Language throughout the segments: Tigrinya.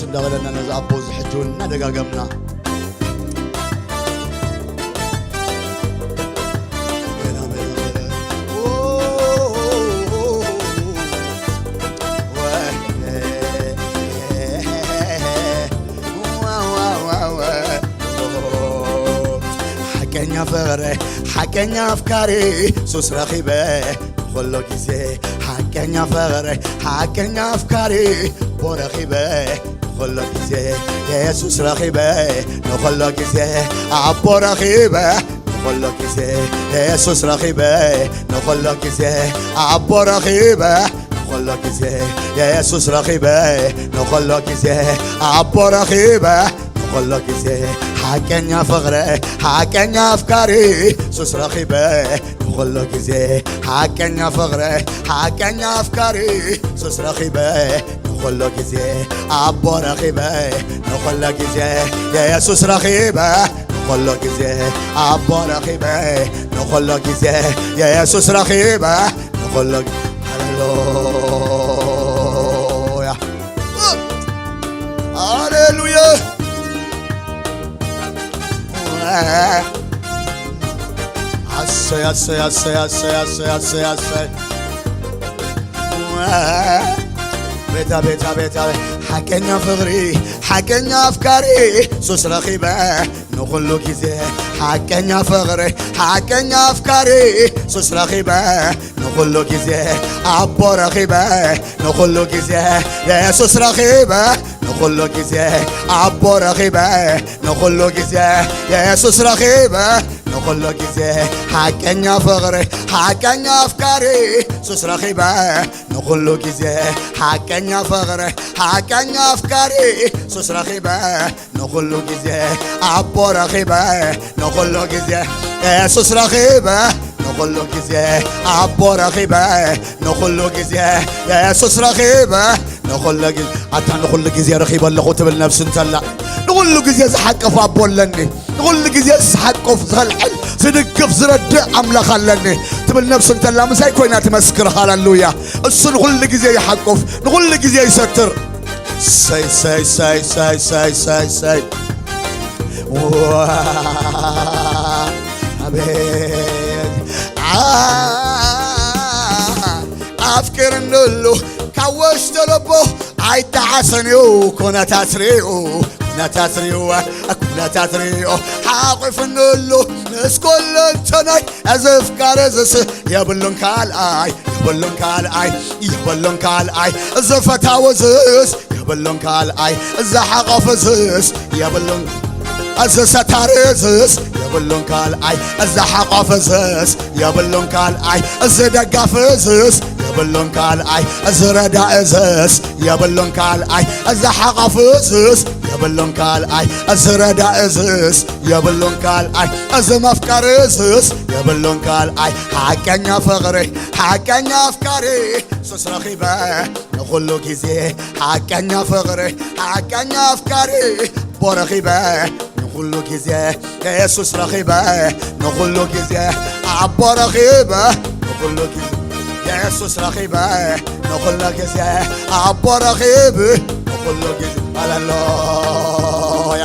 እንዳበለና ነዚ ኣቦ እዚ ሕጂ እውን እናደጋገምና ሓቀኛ ፍቕሪ ሓቀኛ ኣፍቃሪ ሱስ ረኺበ ንኹሉ ግዜ ሓቀኛ ፍቕሪ ሓቀኛ ኣፍቃሪ ኣቦ ረኺበ ንኹሉ ግዜ የሱስ ረኺበ ንኹሉ ግዜ ኣቦ ረኺበ ንኹሉ ግዜ የሱስ ረኺበ ንኹሉ ግዜ ኣቦ ረኺበ ንኹሉ ግዜ የሱስ ረኺበ ንኹሉ ግዜ ኣቦ ረኺበ ንኹሉ ግዜ ሓቀኛ ፍቕሪ ሓቀኛ ኣፍቃሪ ሱስ ረኺበ ንኹሉ ግዜ ሓቀኛ ፍቕሪ ሓቀኛ ኣፍቃሪ ሱስ ረኺበ ንኹሉ ግዜ ኣቦ ረኺበ ንኹሉ ግዜ የሱስ ረኺበ ንኹሉ ግዜ ኣቦ ረኺበ ንኹሉ ግዜ የሱስ ረኺበ ንኹሉ ሃሌሉያ ሃሌሉያ ኣሰይ ኣሰይ ኣሰይ ኣሰይ ኣሰይ ኣሰይ ኣሰይ ቤታ ቤታ ቤታ ሓቀኛ ፍቕሪ ሓቀኛ ኣፍቃሪ ሱስ ረኺበ ንኹሉ ግዜ ሓቀኛ ፍቕሪ ሓቀኛ ኣፍቃሪ ሱስ ረኺበ ንኹሉ ግዜ ኣቦ ረኺበ ንኹሉ ግዜ የሱስ ረኺበ ንኹሉ ግዜ ኣቦ ረኺበ ንኹሉ ግዜ የሱስ ረኺበ ንኹሉ ግዜ ሓቀኛ ፍቕሪ ሓቀኛ ኣፍቃሪ ሱስ ረኺበ ንኹሉ ግዜ ሓቀኛ ፍቕሪ ሓቀኛ ኣፍቃሪ ሱስ ረኺበ ንኹሉ ግዜ ኣቦ ረኺበ ንኹሉ ግዜ የሱስ ረኺበ ንኹሉ ግዜ ኣቦ ረኺበ ንኹሉ ግዜ የሱስ ረኺበ ንኹሉ ግዜ ኣታ ንኹሉ ግዜ ረኺበ ኣለኹ ትብል ነብሲ እንተላ ንኹሉ ግዜ ዝሓቀፍ ኣቦ ኣለኒ ንኹሉ ግዜ ዝሓቅፍ ዝኸልዕል ዝድግፍ ዝረድእ ኣምላኽ ኣለኒ ትብል ነብሲ እንተላ ምሳይ ኮይና ትመስክር ሃሌሉያ እሱ ንኹሉ ግዜ ይሓቁፍ ንኹሉ ግዜ ይሰትር ሰይ ሰይ ሰይ ሰይ ሰይ ሰይ ሰይ ኣቤት ኣፍቅርንሉ ካብ ወሽጢ ልቦ ኣይተዓሰንዩ ኩነታት ሪኡ ኩነታት ሪኡ ኩነታት ሪኡ ሓቑፍኒ ኣሎ ምስ ኩሉ እንተናይ እዚ ፍቃር እዝስ የብሉን ካልኣይ የብሉን ካልኣይ የብሉን ካልኣይ እዚ ፈታዊ እዝስ የብሉን ካልኣይ እዚ ሓቆፍ እዝስ የብሉን እዚ ሰታሪ እዝስ የብሉን ካልኣይ እዚ ሓቆፍ እዝስ የብሉን ካልኣይ እዚ ደጋፊ እዝስ የብሉን ካልኣይ እዚ ረዳኢ እዝስ የብሉን ካልኣይ እዚ ሓቆፍ እዝስ የብሉን ካልኣይ እዚ ረዳኢ እዝስ የብሉን ካልኣይ እዚ መፍቀሪ እዝስ የብሉን ካልኣይ ሓቀኛ ፍቕሪ ሓቀኛ ኣፍቃሪ ሱስ ረኺበ ንኹሉ ግዜ ሓቀኛ ፍቕሪ ሓቀኛ ኣፍቃሪ ኣቦ ረኺበ ንኹሉ ግዜ የሱስ ረኺበ ንኹሉ ግዜ ኣቦ ረኺበ ንኹሉ ግዜ የሱስ ረኺበ ንኹሉ ግዜ ኣቦ ረኺብ ንኹሉ ግዜ ሃሌሉያ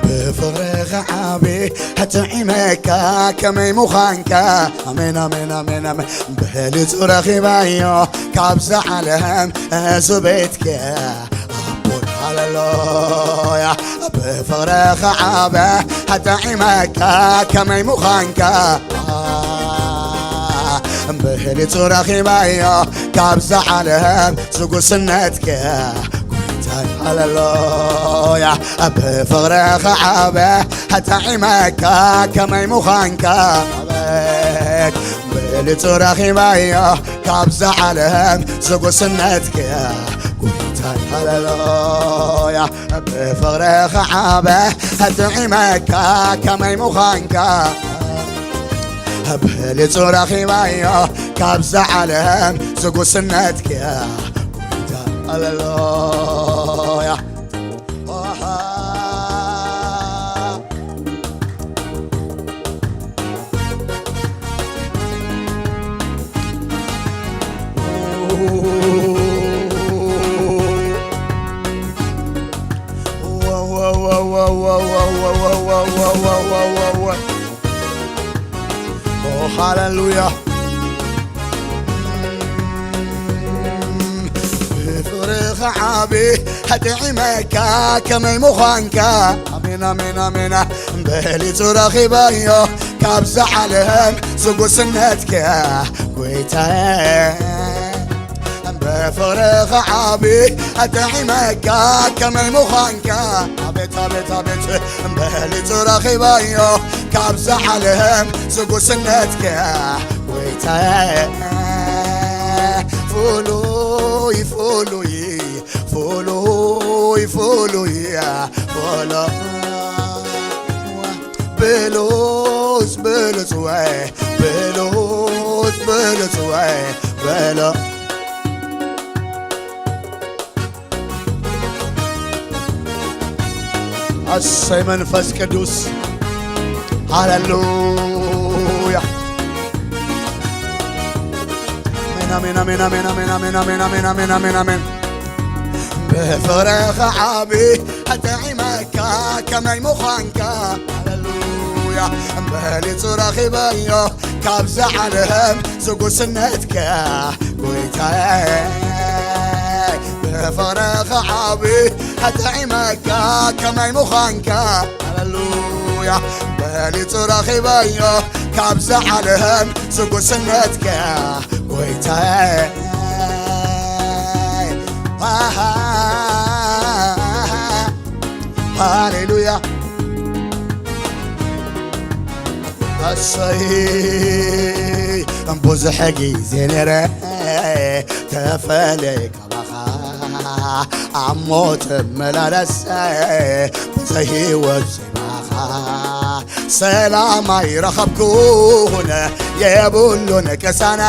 ብፍቕርኻ ዓቢ ሕትዒመካ ከመይ ምዃንካ ኣሜን ኣሜን ኣሜን ኣሜን ብህሊቱ ረኺባዮ ካብዛ ዓለም እዚ ቤትከ ኣቦን ሃሌሉያ ብፍቕርኻ ዓቢ ሕትዒመካ ከመይ ምዃንካ ብህሊቱ ረኺባዮ ካብዛ ዓለም ዝጉስነትከ ጎይታይ ሃሌሉያ ብፍቕርኻ ዓቢ ሕትዒመካ ከመይ ምዃንካ ኣቤት ብልጹ ረኺባዮ ካብዛ ዓለም ዝጉስነትከ ጎይታይ ሃሌሉያ ብፍቕርኻ ዓቢ ሕትዒመካ ከመይ ምዃንካ ብልጹ ረኺባዮ ካብዛ ዓለም ዝጉስነትከ ጎይታ ሃሌሉያ። ሃሌሉያ። ብፍቕርኻ ዓቢ ኣጥዒመካ ከመይ ምዃንካ። ኣሜን፣ ኣሜን፣ ኣሜን። በሊጹ ረኺበዮ ካብዛ ዓለም ዝጉስነትካ ጎይታየ። ብፍቕርኻ ዓቢ ኣጥዒመካ ከመይ ምዃንካ። ኣቤት፣ ኣቤት፣ ኣቤት። በሊጹ ረኺበዮ ካብዛ ዓለም ዝጉስነትካ ጎይታየ። ፍሉይ፣ ፍሉይ፣ ፍሉይ፣ ፍሉይ፣ ፍሉይ። ብሉጽ፣ ብሉጽ ወይ፣ ብሉጽ፣ ብሉጽ ወይ፣ ብሉ-፣ ኣሰይ መንፈስ ቅዱስ። ሃሌሉያ። ኣሜን፣ ኣሜን፣ ኣሜን። ብፍቕርኻ ዓቢ ኣጥዒመካ ከመይ ምዃንካ። ሃሌሉያ። በሊጹ ረኺበዮ ካብዛ ዓለም ዝጉስነትካ ጎይታየ። ብፍቕርኻ ዓቢ ኣጥዒመካ ከመይ ምዃንካ። ሃሌሉያ። በሊጹ ረኺበዮ ካብዛ ዓለም ዝጉስነትካ ጎይታየ። ሃሌሉያ። ኣሰይ ብዙሕ ግዜ ነረ ተፈለየ ካባኻ ኣሞ ተመላለሰ ብዘይህይወት ዜማኻ ሰላም ኣይረኸብኩን የብሉን ቅሳና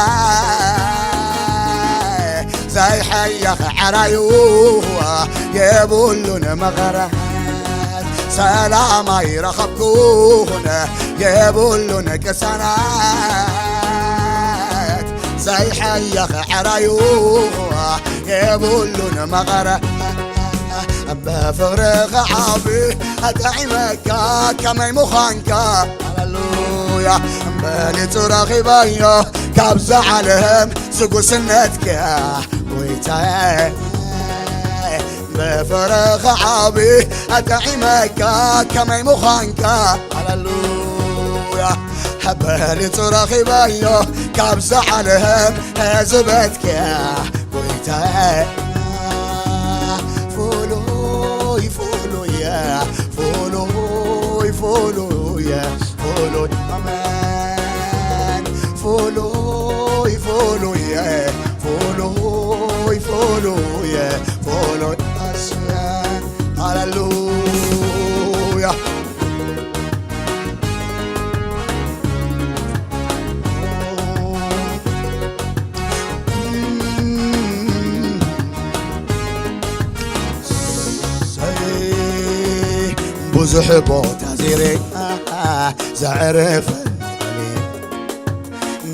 ዘይሐየኽ ዕራዩ የብሉን መቐረት ሰላም ኣይረኸብኩን የብሉን ቅሳና ዘይሐየኽ ዕራዩ የብሉን መቐረ ብፍቕርኻ ዓቢ ኣጥዒመካ ከመይ ምዃንካ ሃሌሉያ በሊጹ ረኺበዮ ካብዛ ዓለም ዝጉስነትካ ጎይታየ ብፍቕርኻ ዓቢ ኣጥዒመካ ከመይ ምዃንካ ሃሌሉያ በሊጹ ረኺበዮ ካብዛ ዓለም ህዝበትካ ጎይታየ ፍሉይ ፍሉይ ፍሉይ ፍሉይ ፍሉይ ኣሜን ፍሉይ ፍሉይ ፍሉይ ፍሉይ ፍሉይ ኣስመን ሃሌሉያ ብዙሕ ቦታ ዚረ ዘዕርፈ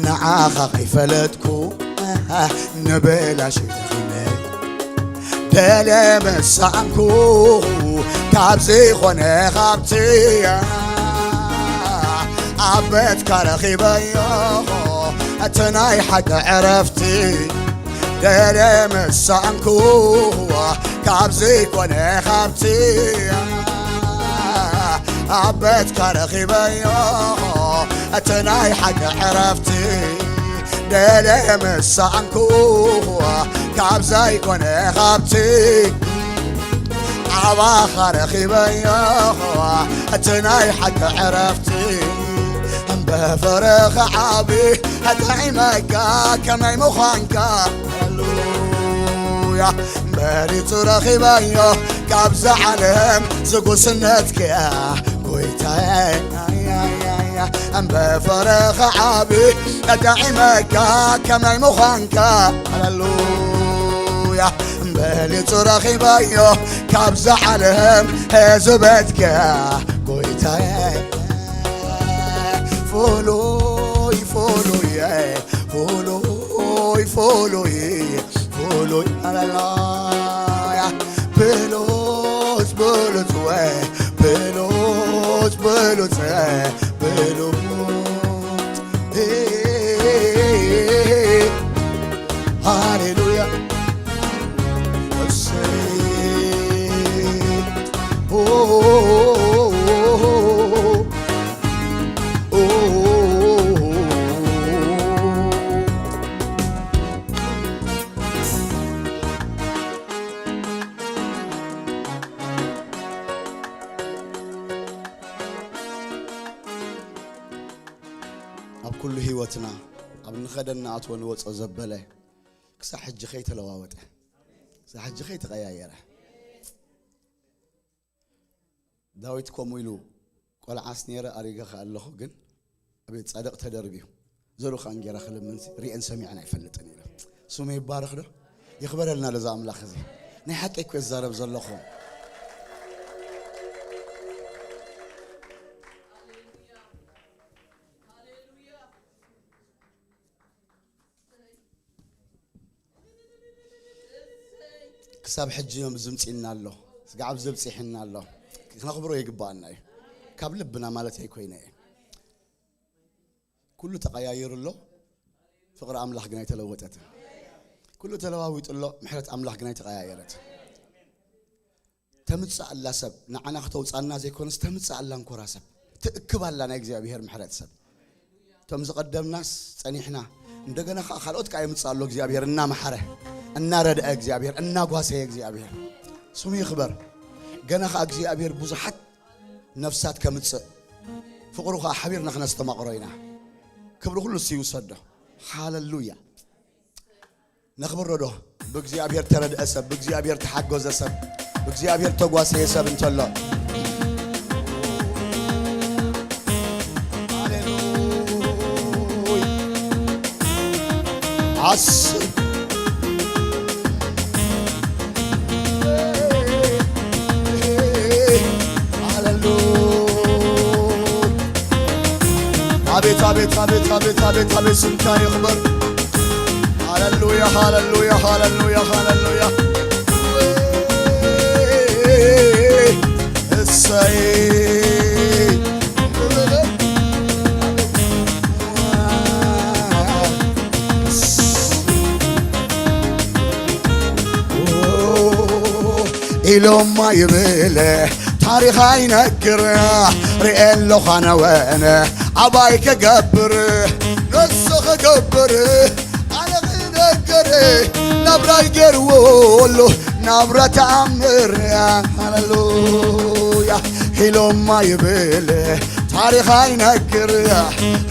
ንዓኻ ከይፈለጥኩ ንብላሽ ደኺመ ደለ መሳንኩ ካብ ዘይኮነ ካብቲ ኣብ ቤትካ ረኺበዮ እቲ ናይ ሓቂ ዕረፍቲ ደለ መሳንኩ ካብ ዘይኮነ ካብቲ ኣብ ቤትካ ረኺበዮ እቲ ናይ ሓቂ ዕረፍቲ ደለ መሳንኩ ካብ ዘይኮነ ካብቲ ኣባኻ ረኺበዮ እቲ ናይ ሓቂ ዕረፍቲ እምበፈረኻ ዓቢ ኣጥዒመካ ከመይ ምዃንካ ሃሌሉያ መሪጹ ረኺበዮ ካብዛ ዓለም ዝጉስነትካ ጎይታየ እምበፈረኻ ዓቢ ኣጥዒመካ ከመይ ምዃንካ ሃሌሉያ በሊጹ ረኺበዮ ካብዛ ዓለም ህዝበትካ ጎይታየ። ፍሉይ ፍሉየ ፍሉይ ፍሉይ ፍሉይ ሃሌሉያ። ብሉጽ ብሉጽ ወ ብሉጽ ብሉጽ ብሉጽ ሃሌሉያ። እሰይ። ኦ፣ ኦ፣ ኦ፣ ኦ። ኣብ ኩሉ ህይወትና፣ ኣብ ንኸደን ንኣትዎ ንወጾ ዘበለ፣ ክሳብ ሕጂ ከይተለዋወጠ፣ ክሳብ ሕጂ ከይተቐያየረ። ዳዊት ከምኡ ኢሉ፣ "ቆልዓስ ነይረ፣ ኣሪገ ከኣ ኣለኹ፣ ግን ኣቤት ጻድቕ ተደርብዩ፣ ዘሩ ከኣ እንጌራ ክልምንሲ ርእየን ሰሚዐን ኣይፈልጥን" ኢሉ። ስሙ ይባረኽ ዶ? ይኽበረልና ለዛ ኣምላኽ እዚ። ናይ ሓቂ እኮ ይዛረብ ዘለኹ። ክሳብ ሕጂ እዮም ዝምፅእና ኣሎ፣ ስጋዕ ኣብዚ ኣብፂሕና ኣሎ። ክነኽብሮ ይግባኣና እዩ። ካብ ልብና ማለት ኣይኮይነ እዩ። ኩሉ ተቐያይሩ ኣሎ፣ ፍቕሪ ኣምላኽ ግን ኣይተለወጠትን። ኩሉ ተለዋዊጡ ኣሎ፣ ምሕረት ኣምላኽ ግን ኣይተቐያየረትን። ተምጽእ ኣላ ሰብ፣ ንዓና ክተውጻና ዘይኮነስ ተምጽእ ኣላ እንኮራ ሰብ፣ ትእክብ ኣላ ናይ እግዚኣብሔር ምሕረት ሰብ። እቶም ዝቐደምናስ ጸኒሕና፣ እንደገና ኸኣ ካልኦት ከኣ የምጽእ ኣሎ እግዚኣብሔር እናመሓረ፣ እናረድአ እግዚኣብሔር፣ እናጓሰየ እግዚኣብሔር። ስሙ ይኽበር። ገና ኸኣ እግዚኣብሔር ብዙሓት ነፍሳት ከምጽእ፣ ፍቕሩ ኸኣ ሓቢርና ክነስተማቕሮ ኢና። ክብሪ ኩሉ እሱ ይውሰዶ። ሃለሉያ። ነኽብሮ ዶ? ብእግዚኣብሔር ተረድአ ሰብ፣ ብእግዚኣብሔር ተሓገዘ ሰብ፣ ብእግዚኣብሔር ተጓሰየ ሰብ እንተሎ። ሃሌሉያ። ኣስ-፣ ሃሌሉያ። ኣቤት፣ ኣቤት፣ ኣቤት፣ ኣቤት፣ ኣቤት፣ ኣቤት፣ ስምካ ይኽበር። ሃሌሉያ፣ ሃሌሉያ፣ ሃሌሉያ፣ ሃሌሉያ። እሰይ። ኢሎማ ይብል ታሪኽ ኣይነግር፣ ርኤ ኣለኹ ኣነ ወነ ኣባይ ክገብር፣ ንሱ ክገብር፣ ኣነ ክነግር፣ ናብራይ ገይርዎ ኣሎ ናብራ ተኣምር። ሃሌሉያ። ኢሎማ ይብል ታሪኽ ኣይነግር፣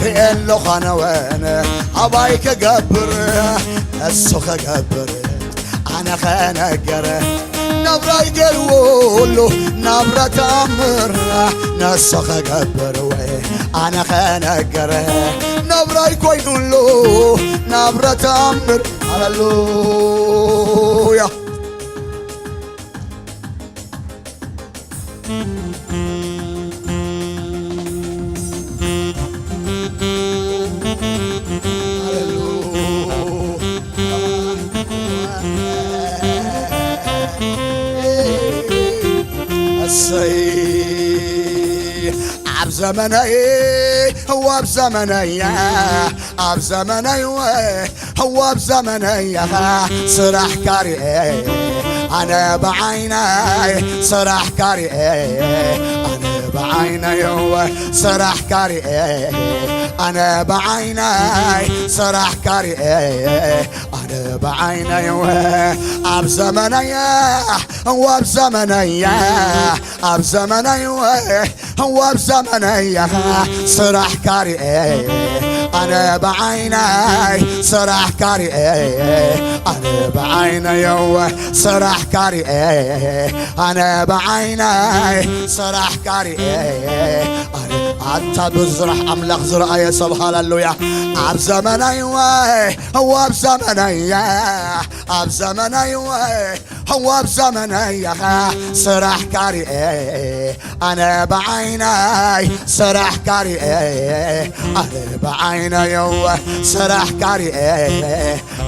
ርኤ ኣለኹ ኣነ ወነ ኣባይ ክገብር፣ ንሱ ክገብር፣ ኣነ ኸነገረ ናብራይ ገይርዎ ኣሎ ናብራ ተኣምር፣ ንሱ ኸገብር ወይ ኣነ ኸነገረ ናብራይ ኮይኑ ኣሎ ናብራ ተኣምር። ሃሌሉያ። እሰይ ኣብ ዘመነይ፣ እወ ኣብ ዘመነይ፣ ኣብ ዘመነይ፣ እወ ኣብ ዘመነይ ኢኻ ስራሕካ ሪኤ፣ ኣነ ብዓይነይ ስራሕካ ሪኤ፣ ኣነ ብዓይነይ እወ ስራሕካ ሪኤ፣ ኣነ ብዓይነይ ስራሕካ ሪኤ፣ ኣነ ብዓይነይ እወ ኣብ ዘመነይ፣ እወ ኣብ ዘመነይ፣ ኣብ ዘመነይ እወ እወ ኣብ ዘመነይ ኢኻ ስራሕካ ሪኤ፣ ኣነ ብዓይነይ ስራሕካ ሪኤ፣ ኣነ ብዓይነይ እወ ስራሕካ ሪኤ፣ ኣነ ብዓይነይ ስራሕካ ሪኤ። ኣነ ኣታ ብዙራሕ ኣምላኽ ዝረኣየ ሰብ ሃሌሉያ። ኣብ ዘመነይ እወ፣ እወ ኣብ ዘመነይ፣ ኣብ ዘመነይ እወ፣ እወ ኣብ ዘመነይ ኢኻ ስራሕካ ሪኤ፣ ኣነ ብዓይነይ ስራሕካ ሪኤ፣ ኣነ ብዓይነይ እወ ስራሕካ ሪኤ፣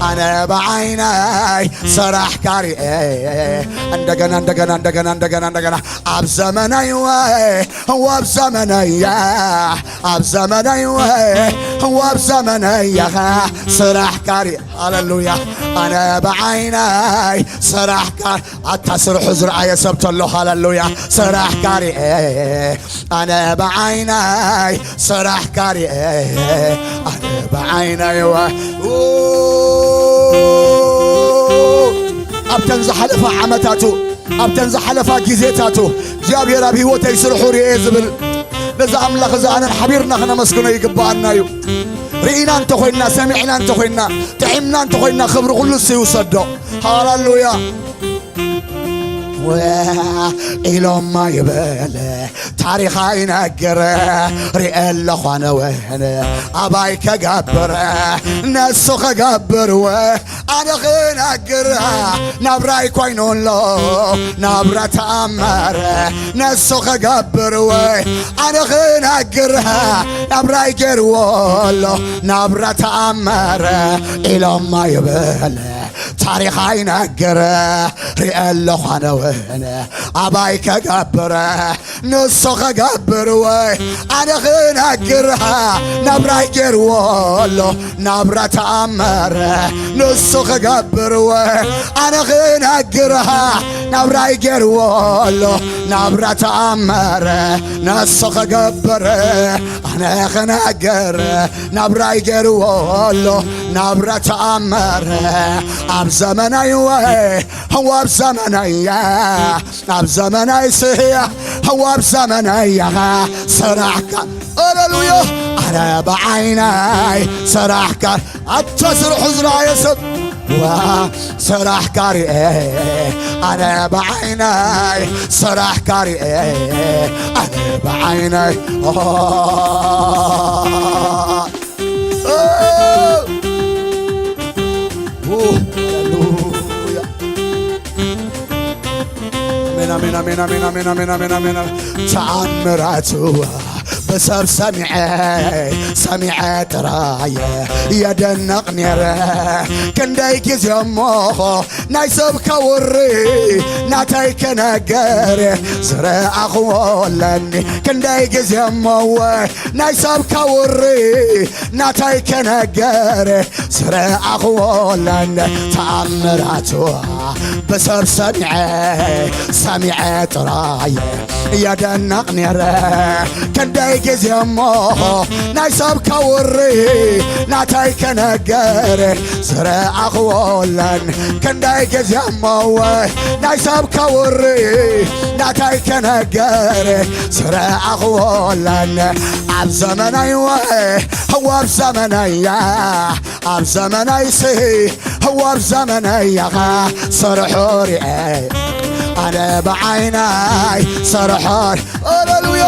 ኣነ ብዓይነይ ስራሕካ ሪኤ። እንደገና፣ እንደገና፣ እንደገና፣ እንደገና፣ እንደገና። ኣብ ዘመነይ እወ፣ እወ ኣብ ዘመነይ፣ ኣብ ዘመነይ እወ፣ እወ ኣብ ዘመነይ ኢኻ ስራሕካ ሪኤ። ሃሌሉያ። ኣነ ብዓይነይ ስራሕካ፣ ኣታ ስርሑ ዝረኣየ ሰብ ተሎ፣ ሃሌሉያ። ስራሕካ ሪኤ፣ ኣነ ብዓይነይ ስራሕካ ሪኤ፣ ኣነ ብዓይነይ ወ-፣ ኡ-፣ ኣብተን ዝሓለፋ ዓመታቱ፣ ኣብተን ዝሓለፋ ግዜታቱ እግዚኣብሔር ኣብ ህይወተይ ስርሑ ሪኤ ዝብል ነዚ ኣምላኽ እዚ ኣነን ሓቢርና ክነመስግኖ ይግብኣና እዩ። ርኢና እንተኾይንና፣ ሰሚዕና እንተኾይንና፣ ጥዒምና እንተኾይንና፣ ክብሪ ኩሉ እሱ ይውሰዶ። ሃሌሉያ። ወ-፣ ኢሎማ ይበል ታሪኻ ይነግር፣ ሪኤ ኣለኹ ኣነ ወን ኣባይ ከገብር፣ ነሱ ከገብር ወ-፣ ኣነ ክነግር፣ ናብራይ ኮይኑ ኣሎ ናብራ ተኣምር፣ ነሱ ከገብር ወ-፣ ኣነ ክነግር፣ ናብራይ ገይርዎ ኣሎ ናብራ ተኣምር። ኢሎማ ይበል ታሪኻ ይነግር፣ ሪኤ ኣለኹ ኣነ እውን ኣባይ ከገብር፣ ንሱ ከገብር ወይ ኣነ ክነግር፣ ናብራይ ገይርዎ ኣሎ ናብራ ተኣምር፣ ንሱ ክገብር ወይ ኣነ ክነግር፣ ናብራይ ገይርዎ ኣሎ ናብራ ተኣምር፣ ንሱ ክገብር ኣነ ክነግር፣ ናብራይ ገይርዎ ኣሎ ናብራ ተኣምር፣ ኣብ ዘመናይ ወይ፣ ኣብ ዘመናይ፣ ኣብ ዘመናይ ስህያ፣ ኣብ ዘመናይ ስራሕካ፣ ሃሌሉያ። ኣነ ብዓይነይ ስራሕካ፣ ኣታ ስርሑ ዝረኣየ ሰብ፣ ዋ፣ ስራሕካ ሪኤ፣ ኣነ ብዓይነይ ስራሕካ ሪኤ፣ ኣነ ብዓይነይ፣ ኦ፣ ኦ፣ ሃሌሉያ። ኣሜን፣ ኣሜን፣ ኣሜን። ተኣምራቱ ብሰብ ሰሚዐ፣ ሰሚዐ ጥራየ የደንቕ ነይረ። ክንደይ ግዜ እሞ ናይ ሰብ ከውሪ ናተይ ክነግር ዝረኣኽዎ ኣለኒ። ክንደይ ግዜ እሞ ወይ ናይ ሰብ ከውሪ ናተይ ክነግር ዝረኣኽዎ ኣለኒ። ተኣምራቱ ብሰብ ሰሚዐ፣ ሰሚዐ ጥራይ የደንቕ ነይረ። ክንደይ ግዜ እሞ ናይ ሰብ ከውሪ ናተይ ክነግር ዝረኣኽዎ ኣለኒ። ክንደይ ግዜ እሞ ወይ ናይ ሰብ ከውሪ ናተይ ክነግር ዝረኣኽዎ ኣለኒ። ኣብ ዘመነይ ወይ ኣብ ዘመነይ፣ ኣብ ዘመነይ ሲ፣ ኣብ ዘመነይ ኢኻ ስርሑ ሪኤ፣ ኣነ ብዓይነይ ስርሑ ሪ-፣ ሃሌሉያ።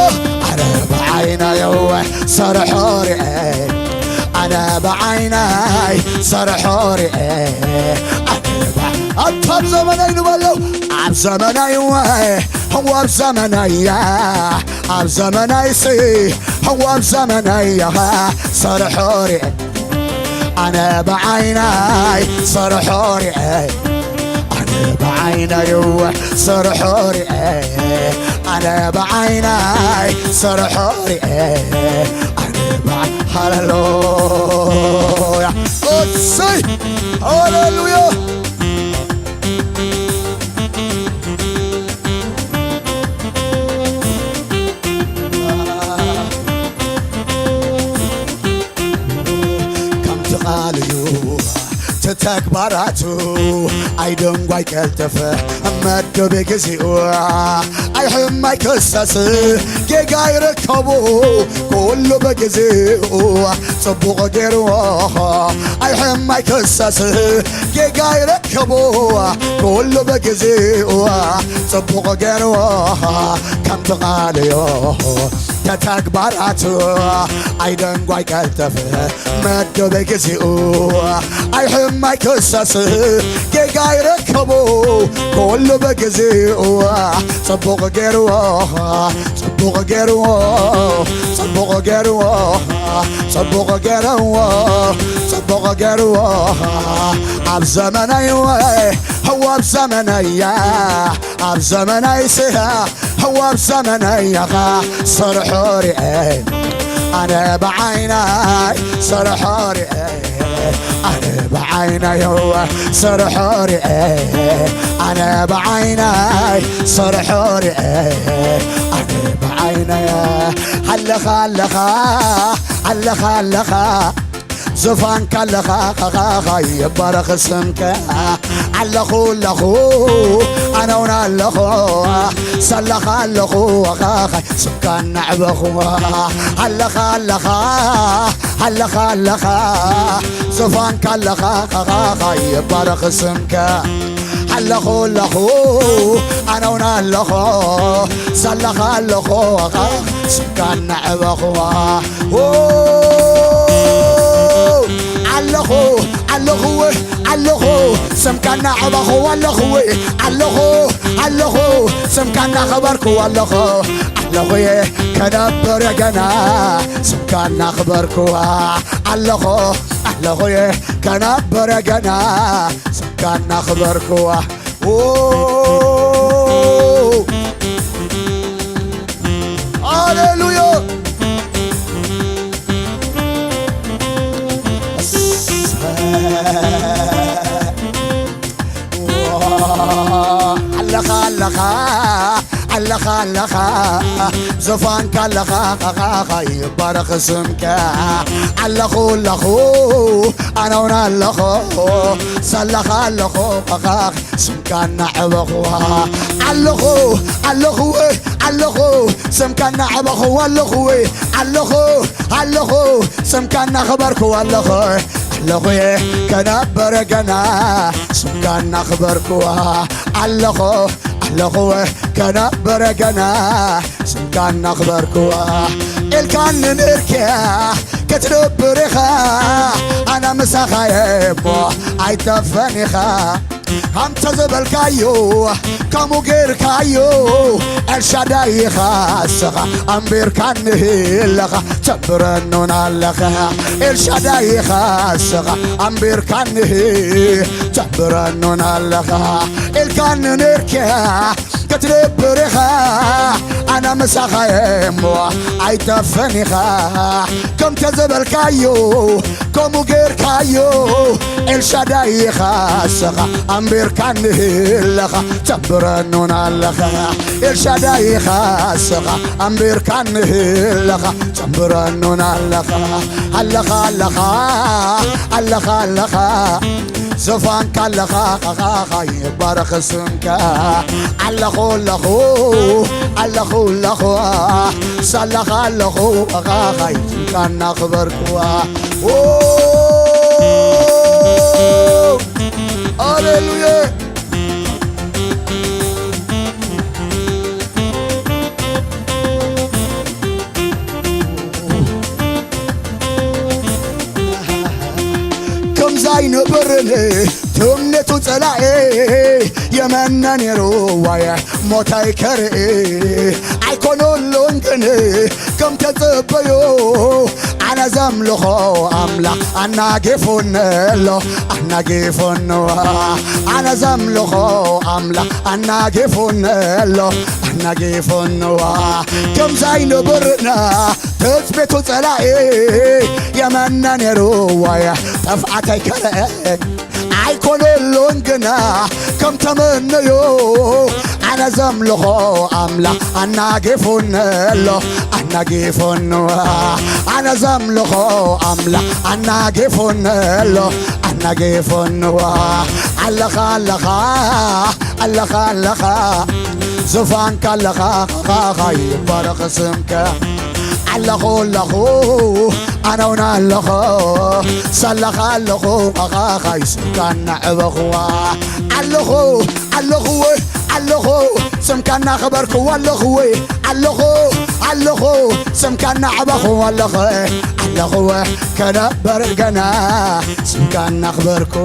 ኣነ ብዓይነይ እወ ስርሑ ሪኤ፣ ኣነ ብዓይነይ ስርሑ ሪኤ፣ ኣነ ብዓ-፣ ኣታ ኣብ ዘመነይ ንበሎ፣ ኣብ ዘመነይ እወ፣ ኣብ ዘመነይ፣ ኣብ ዘመነይ ሲ፣ ኣብ ዘመነይ ኢኻ ስርሑ ሪኤ፣ ኣነ ብዓይነይ ስርሑ ሪኤ፣ ኣነ ብዓይነይ እወ ስርሑ ሪኤ፣ ኣነ ብዓይነይ ስርሑ ሪኤ፣ ኣነ ብዓ-፣ ሃሌሉያ፣ እሰይ፣ ሃሌሉያ። ከምቲ ቃል እዩ ተተግባራቱ ኣይደንጓይ ቀልጥፍ መደብ ግዜኡ ሕማይ ክሰስ ጌጋ ይርከቡ ኩሉ በጊዜኡ ጽቡቕ ገይርዎ። ኣይ ሕማይ ክሰስ ጌጋ ይርከቡ ኩሉ በጊዜኡ ጽቡቕ ገይርዎ። ከምቲ ቃልዮ ተተግባራቱ ኣይደንጓይ ቀልጠፍ መዶ በጊዜኡ ኣይ ሕማይ ክሰስ ጌጋ ይርከቡ ኩሉ በጊዜኡ ጽቡቕ ገይርዎ ጽቡቕ ገይርዎ ጽቡቕ ገይርዎ ጽቡቕ ገይርዎ ጽቡቕ ገይርዎ ኣብ ዘመነይ ወይ ህዋ ኣብ ዘመነያ ኣብ ዘመነይ ስያ ህዋ ኣብ ዘመነያ ኸ ሰርሖ ርኤ ኣነ ብዓይናይ ሰርሖ ርኤ ኣነ ብዓይናይ ሰርሖ ርኤ ኣነ ብዓይናይ ሰርሖ ርኤ ኣነ ብዓይናይ ኣለኻ ኣለኻ ኣለኻ ኣለኻ ዝፋንካ ኣለኻ ኻኻኻ ይባረኽ ስምከ ኣለኹ ኣለኹ ኣነውን ኣለኹ ሰላኻ ኣለኹ ኻኻ ስምካ እናዕበኹ ኣለኻ ኣለኻ ኣለኻ ኣለኻ ዝፋንካ ኣለኻ ኻኻኻ ይባረኽ ስምከ ኣለኹ ኣለኹ ኣነውን ኣለኹ ሰላኻ ኣለኹ ስምካ እናዕበኹ ኣለኹ ኣለኹ ኣለኹ ስምካ እናዕበኹ ኣለኹ ኣለኹ ኣለኹ ስምካ እናኸበርኩ ኣለኹ ኣለኹ ከነብር ገና ስምካ እናኽበርኩ ኣለኹ ኣለኹ ከነብር ገና ስምካ እናኽበርኩ ሃሌሉያ ኣለኻ ኣለኻ ኣለኻ ኣለኻ ዝፋንካ ኣለኻ ኻኻኻ ይባረኽ ስምካ ኣለኹ ኣለኹ ኣነውን ኣለኹ ሰላኻ ኣለኹ ኻኻ ስምካ እናዕበኹዋ ኣለኹ ኣለኹ ኣለኹ ስምካ እናዕበኹ ኣለኹ ኣለኹ ኣለኹ ስምካ እናኸበርኩ ኣለኹ ኣለኹ ከነብር ገና ስምካ እናኽበርኩዋ ኣለኹ ኣለኹ ከነብር ገና ስምካ እናኽበርኩዋ ኢልካኒ ነርኪያ ክትነብር ኢኻ ኣነ ምሳኻ እየ እሞ ኣይጠፍእን ኢኻ ከምተ ዝበልካዮ ከምኡ ጌርካዮ ኤልሻዳይ ኢኻ እስኻ ኣንቢርካኒ ኣለኻ ተንብረኖን ኣለኻ ኤልሻዳይ ኢኻ እስኻ ኣንቢርካኒ ተንብረኖን ኣለኻ ኢልካኒ ነርኪያ ክትነብር ኢኻ ኣነ ምሳኻ እየ እሞ ኣይጠፍእን ኢኻ ከምተ ዝበልካዮ ከምኡ ጌርካዮ ኤልሻዳይ ኢኻ እስኻ ኣንቢርካኒ ኣለኻ ተንብረኖን ኣለኻ ኤልሻዳይ ኢኻ እስኻ ኣንቢርካኒ ኣለኻ ተንብረኖን ኣለኻ ኣለኻ ኣለኻ ኣለኻ ኣለኻ ዝፋንካ ኣለኻ ኻኻኻ ይባረኽ ስምካ ኣለኹ ኣለኹ ኣለኹ ኣለኹ ሳላኻ ኣለኹ ኻኻኻ ይስምካ እናኽበርኩዋ ሃሌሉያ ከምዛ ኣይነበርን ትምኔቱ ጸላኤ የመነ ነይሩ ዋየ ሞታይ ከርኢ ኣይኮነሉን ግን ከም ተጸበዮ ኣነ ዘምልኾ ኣምላኽ ኣናጊፉኒ ኣሎ ኣናጊፉኒ ኣነ ዘምልኾ ኣምላኽ ኣናጊፉኒ ኣሎ ኣናጊፉኒ ከምዛ ኣይነበርና ትጽቢቱ ጸላኢ የመነ ነይሩ ዋየ ጠፍኣተይ ከርአ ኣይኮነሉን ግና ከም ተመነዮ ኣነ ዘምልኾ ኣምላኽ ኣናጊፉኒ ኣሎ ኣናጊፉኒ ኣነ ዘምልኾ ኣምላኽ ኣናጊፉኒ ኣሎ ኣናጊፉኒ ኣለኻ ኣለኻ ኣለኻ ኣለኻ ዝፋንካ ኣለኻ ኻኻኻ ይባረኽ ስምከ። ኣለኹ ኣለኹ ኣነውን ኣለኹ ሳላኻ ኣለኹ ኻኻኻ ይስምካ እናዕበኹዋ ኣለኹ ኣለኹ ኣለኹ ስምካ እናኽበርኩ ኣለኹ ኣለኹ ኣለኹ ስምካ እናዕበኹ ኣለኹ ኣለኹ ከነበር ገና ስምካ እናኽበርኩ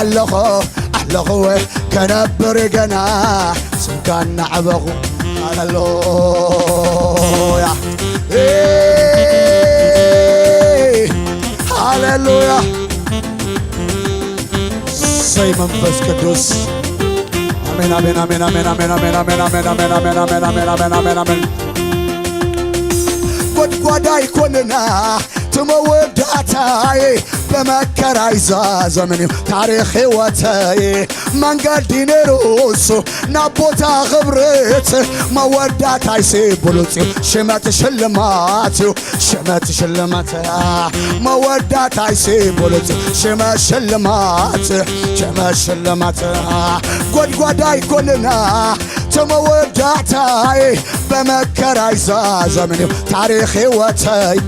ኣለኹ ኣለኹ ከነብር ገና ስምካ እናዕበኹ። ሃሌሉያ፣ ሃሌሉያ። ሰይ መንፈስ ቅዱስ። ኣሜን፣ ኣሜን፣ ኣሜን። ጎድጓዳ ይኮንና ትመወዳታይ በመከራይ ዛዘምን እዩ ታሪኽ ህይወተይ መንገዲ ነይሩ እሱ ናብ ቦታ ኽብርት መወዳታይ ሲቡሉጽ እዩ ሽመት ሽልማት እዩ ሽመት ሽልማት መወዳታይ ሲቡሉጽ ሽመት ሽልማት ሽመት ሽልማት ጎድጓዳ ይኮንና ተመወዳታይ በመከራይ ዛዘምን እዩ ታሪኽ ህይወተይ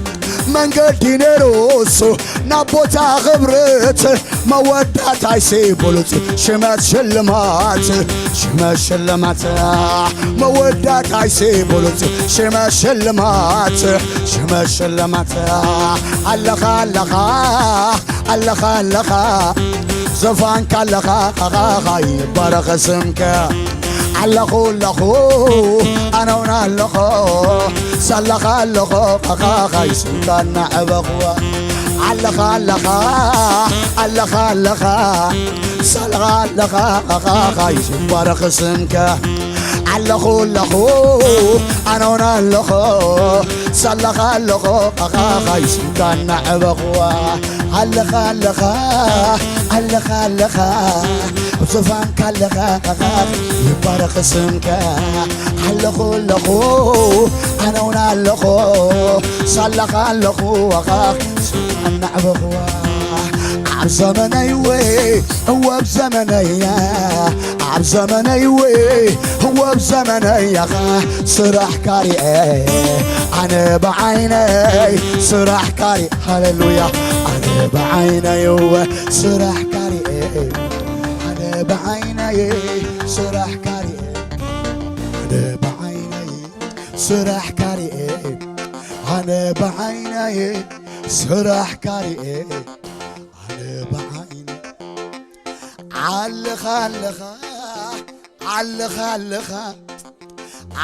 መንገዲ ነይሩ እሱ ናብ ቦታ ኽብርት መወዳታይ ሲቡሉጽ ሽመት ሽልማት ሽመት ሽልማት መወዳታይ ሲቡሉጽ ሽመት ሽልማት ሽመት ሽልማት ኣለኻ ኣለኻ ኣለኻ ኣለኻ ዘፋንካ ኣለኻ ኻኻኻ ይባረኽ ስምከ ኣለኹ ኣለኹ ኣነውን ኣለኹ ሳላኻ ኣለኹ ኻኻኻ ይስምካ እናዕበኹ ኣለኻ ኣለኻ ኣለኻ ኣለኻ ሳላኻ ኣለኻ ኻኻኻ ይባረኽ ስምከ ኣለኹ ኣለኹ ኣነውን ኣለኹ ሳላኻ ኣለኹ ኻኻኻ ይስምካ እናዕበኹዋ ኣለኻ ኣለኻ ኣለኻ ኣለኻ ኣብ ዙፋንካ ኣለኻ ይባረኽ ስምካ ኣለኹ ኣለኹ ኣነውን ኣለኹ ሳላኻ ኣለኹ ኻኻ እናዕበኹዋ ኣብ ዘመነይ ወይ እወ ኣብ ዘመነይ ኣብ ዘመነይ ወይ እወ ኣብ ዘመነይ ያኻ ስራሕ ካሪኤ ኣነ ብዓይነይ ስራሕ ካሪ ሃሌሉያ ኣነ ብዓይነይ እወ ስራሕ ካሪኤ ኣነ ብዓይነይ ስራሕ ካሪኤ ኣነ ብዓይነይ ስራሕ ካሪኤ ኣነ ብዓይነይ ስራሕ ካሪኤ ኣነ ብዓይነይ ኣለኻ ኣለኻ ኣለኻ ኣለኻ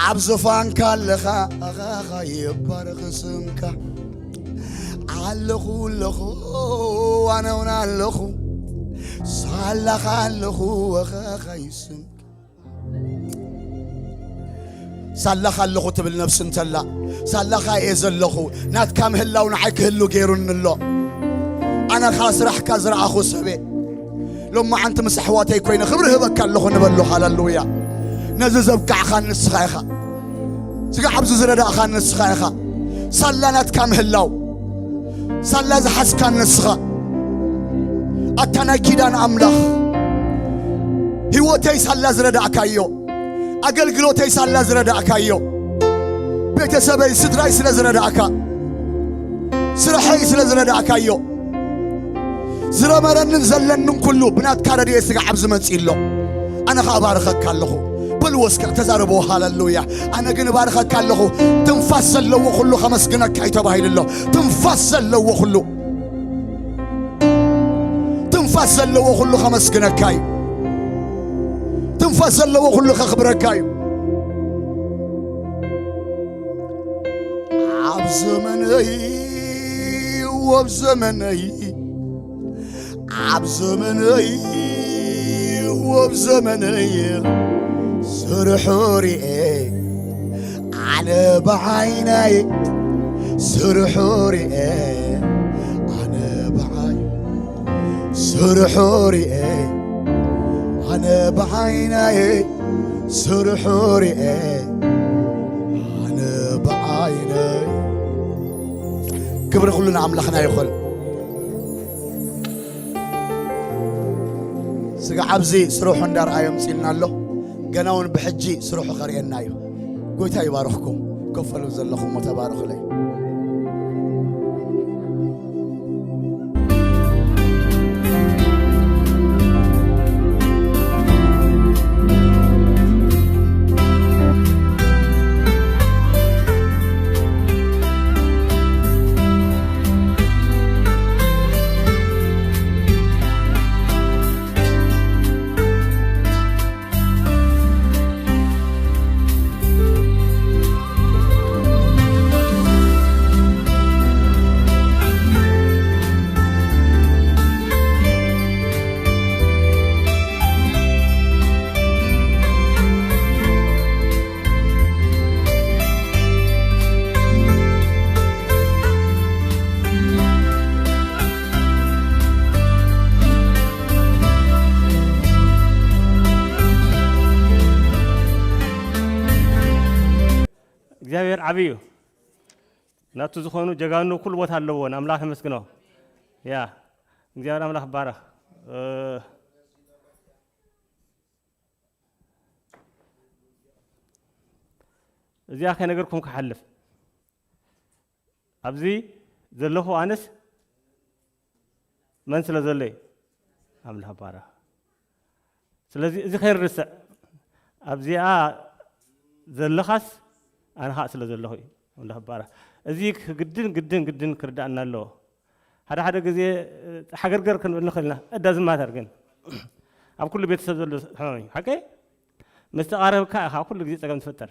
ኣብ ዙፋንካ ኣለኻ ኣኻኻ ይባረኽ ስምካ ኣለኹ ኣለኹ ኣነ እውን ኣለኹ ሳላኻ ኣለኹ ኣኻኻ ይስምካ ሳላኻ ኣለኹ ትብል ነፍሲ እንተላ ሳላኻ እየ ዘለኹ ናትካ ምህላው ንዓይ ክህሉ ገይሩኒ ኣሎ ኣነ ኸዓ ስራሕካ ዝረኣኹ ሰበ ሎማዓንቲ ምስ ኣሕዋተይ ኮይነ ክብሪ ህበካ ኣለኹ ንበሉ ሃለሉያ ነዚ ዘብቃዕኻ ንስኻ ኢኻ ስጋ ኣብዚ ዝረዳእኻ ንስኻ ኢኻ ሳላ ናትካ ምህላው ሳላ ዝሓዝካ ንስኻ ኣታ ናይ ኪዳን ኣምላኽ ህይወተይ ሳላ ዝረዳእካዮ ኣገልግሎተይ ሳላ ዝረዳእካዮ ቤተሰበይ ስድራይ ስለ ዝረዳእካ ስራሐይ ስለ ዝረዳእካዮ ዝረመረንን ዘለንን ኩሉ ብናትካ ረድኤት ስጋ ኣብ ዝመጽእ ኣሎ ኣነ ኸኣ ባርኸካ ኣለኹ በልዎ እስከ ተዛረቦ ሃለሉያ ኣነ ግን ባርኸካ ኣለኹ ትንፋስ ዘለዎ ኩሉ ከመስግነካ እዩ ተባሂሉ ኣሎ ትንፋስ ዘለዎ ኩሉ ትንፋስ ዘለዎ ኩሉ ከመስግነካ እዩ ትንፋስ ዘለዎ ኩሉ ከኽብረካ እዩ ኣብ ዘመነይ ወብ ዘመነይ ኣብ ዘመነይ ወብ ዘመነይ ስርሑ ርኤ ኣነ ብዓይነይ ስርሑ ርኤ ኣነ ብዓይ ስርሑ ርኤ ኣነ ብዓይነይ ስርሑ ርኤ ኣነ ብዓይነይ ክብሪ ኩሉ ንኣምላኽና ይኹን ስጋ ኣብዚ ስርሑ እንዳርኣዮ ምፅልና ኣሎ ገና እውን ብሕጂ ስርሑ ከርእየና እዩ። ጎይታ ይባርኽኩም። ኮፍ በሉ ዘለኹም እሞ ተባረኹለይ። እግዚኣብሔር ዓብዪ እዩ። ናቱ ዝኾኑ ጀጋኑ ኩሉ ቦታ ኣለዎ። ንኣምላኽ ነመስግኖ። ያ፣ እግዚኣብሔር ኣምላኽ ይባረኽ። እ፣ እዚኣ ከይነገርኩም ክሓልፍ፣ ኣብዚ ዘለኹ ኣነስ መን ስለ ዘሎ እዩ? ኣምላኽ ይባረኽ። ስለዚ እዚ ከይንርስዕ፣ ኣብዚኣ ዘለኻስ ኣነ ኸኣ ስለ ዘለኹ እዩ። ኣምላኽ ይባረኽ። እዚ ግድን፣ ግድን፣ ግድን ክርዳእና ኣለዎ። ሓደ ሓደ ግዜ፣ እ፣ ሓገርገር ክንብል ንኽእል ኢና። እዳ ዝማተር ግን ኣብ ኩሉ ቤተሰብ ዘሎ ሕማም እዩ። ሓቀይ? ምስ ተቓረብካ ኢኻ ኩሉ ግዜ ጸገም ትፈጥር።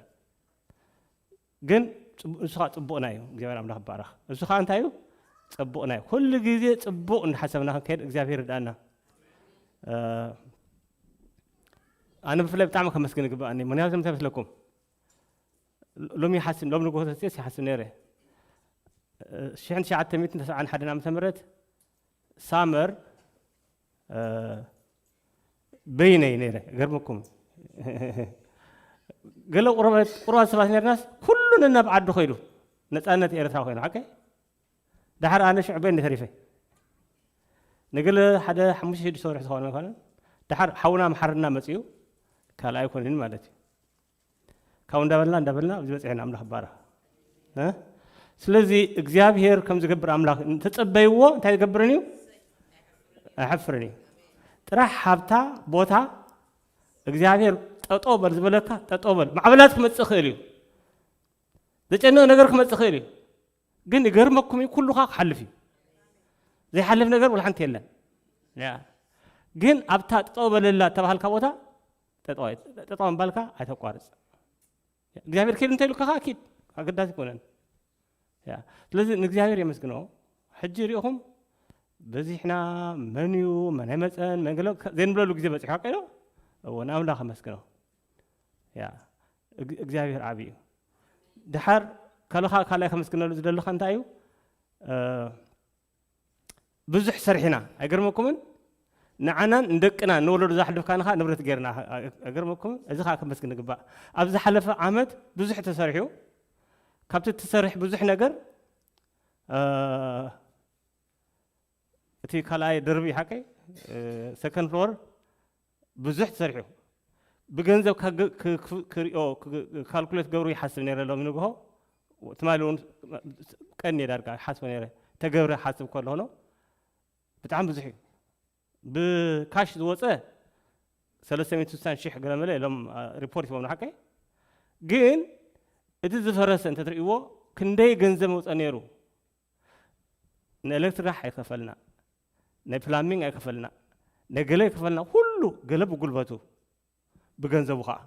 ግን ጽቡ-፣ ንሱ ኸኣ ጽቡቕና እዩ። እግዚኣብሔር ኣምላኽ ይባረኽ። ንሱ ኸኣ እንታይ እዩ? ጽቡቕና እዩ። ኩሉ ግዜ ጽቡቕ እንዳሓሰብና ክንከይድ እግዚኣብሔር ይርዳእና። እ፣ ኣነ ብፍላይ ብጣዕሚ ከመስግን ይግባኣኒ። ምኽንያቱ እንታይ መስለኩም? ሎሚ ይሓስብ፣ ሎሚ ንግሆ ተሲኤስ ይሓስብ ነይረ። እ፣ ሽሕን ትሽዓተ ሚእትን ተስዓን ሓደን ዓመተ ምህረት ሳመር፣ እ፣ በይነይ ነይረ። ገርመኩም። ገለ ቁረበት፣ ቁሩባት ሰባት ነርናስ ኩሉ ነናብ ዓዱ ኸይዱ። ነጻነት ኤርትራ ኮይኑ፣ ሓቀይ? ደሓር ኣነ ሽዑ በይነይ ተሪፈ። ንገለ ሓደ ሓሙሽተ ሽዱሽተ ወርሒ ዝኾነ ኣይኮነን። ደሓር ሓውና መሓርና መጺኡ፣ ካልኣይ ኮንን ማለት እዩ። ካብኡ እንዳበልና፣ እንዳበልና ኣብዚ በጺሕና፣ ኣምላኽ ይባረኽ። እ? ስለዚ እግዚኣብሔር ከም ዝገብር ኣምላኽ እንተጸበይዎ እንታይ ይገብርን እዩ? ኣይሐፍርን እዩ። ጥራሕ ሃብታ ቦታ እግዚኣብሔር ጠጠው በል ዝበለካ ጠጠው በል። ማዕበላት ክመጽእ ይኽእል እዩ። ዘጨንቕ ነገር ክመጽእ ይኽእል እዩ። ግን ይገርመኩም እዩ፣ ኩሉ ኸኣ ክሓልፍ እዩ። ዘይሓልፍ ነገር ወላ ሓንቲ የለን። ያ። ግን ኣብታ ጠጠው በለላ እተባሃልካ ቦታ ጠጠው ኣይ-፣ ጠጠው ምባልካ ኣይተቋርጽ። እግዚኣብሔር ኪድ እንተ ኢሉካ ኸኣ ኪድ፣ ኣገዳሲ ኣይኮነን። ያ። ስለዚ ንእግዚኣብሔር የመስግኖ። ሕጂ ሪኢኹም በዚሕና፣ መን እዩ፣ መን ኣይመጸን፣ መን ገለ ከ-፣ ዘይንብለሉ ግዜ በጺሑ፣ ሓቀይ ዶ? እወ፣ ንኣምላኽ ኣመስግኖ። ያ። እግ-፣ እግዚኣብሔር ዓቢ እዩ። ደሓር ካልኻ ካልኣይ ከመስግነሉ ዝደለኻ እንታይ እዩ? እ፣ ብዙሕ ሰሪሕና፣ ኣይገርመኩምን? ንዓናን ንደቅና ንወለዶ ዘሕልፍካን ኸኣ ንብረት ጌርና፣ ኣይገርመኩምን? እዚ ኸኣ ከመስግን ይግባእ። ኣብ ዝሓለፈ ዓመት ብዙሕ ተሰሪሑ፣ ካብቲ እትሰርሕ ብዙሕ ነገር፣ እ፣ እቲ ካልኣይ ደርቢ ሓቀይ፣ እ፣ ሰከንድ ፍሎር ብዙሕ ተሰሪሑ። ብገንዘብ ካገ-፣ ክ-፣ ክ-፣ ክሪኦ፣ ክ-፣ ካልኩሌት ገብሩ ይሓስብ ነይረ ሎሚ ንግሆ። ትማሊ እውን ቀንየ ዳርጋ ይሓስቦ ነይረ። ተገብረ ሓስብ ከለኹ ብጣዕሚ ብዙሕ እዩ። ብካሽ ዝወፀ ሰለስተ ሚእቲ ስሳን ሺሕ ገለመለ ኢሎም፣ አ፣ ሪፖርት ሂቦም ንሓቀይ። ግን እቲ ዝፈረሰ እንተትርእይዎ ክንደይ ገንዘብ መውፀ ነይሩ። ንኤሌክትሪክ ኣይከፈልና፣ ናይ ፕላሚንግ ኣይከፈልና፣ ናይ ገለ ኣይከፈልና፣ ኩሉ ገለ ብጉልበቱ፣ ብገንዘቡ ኸዓ።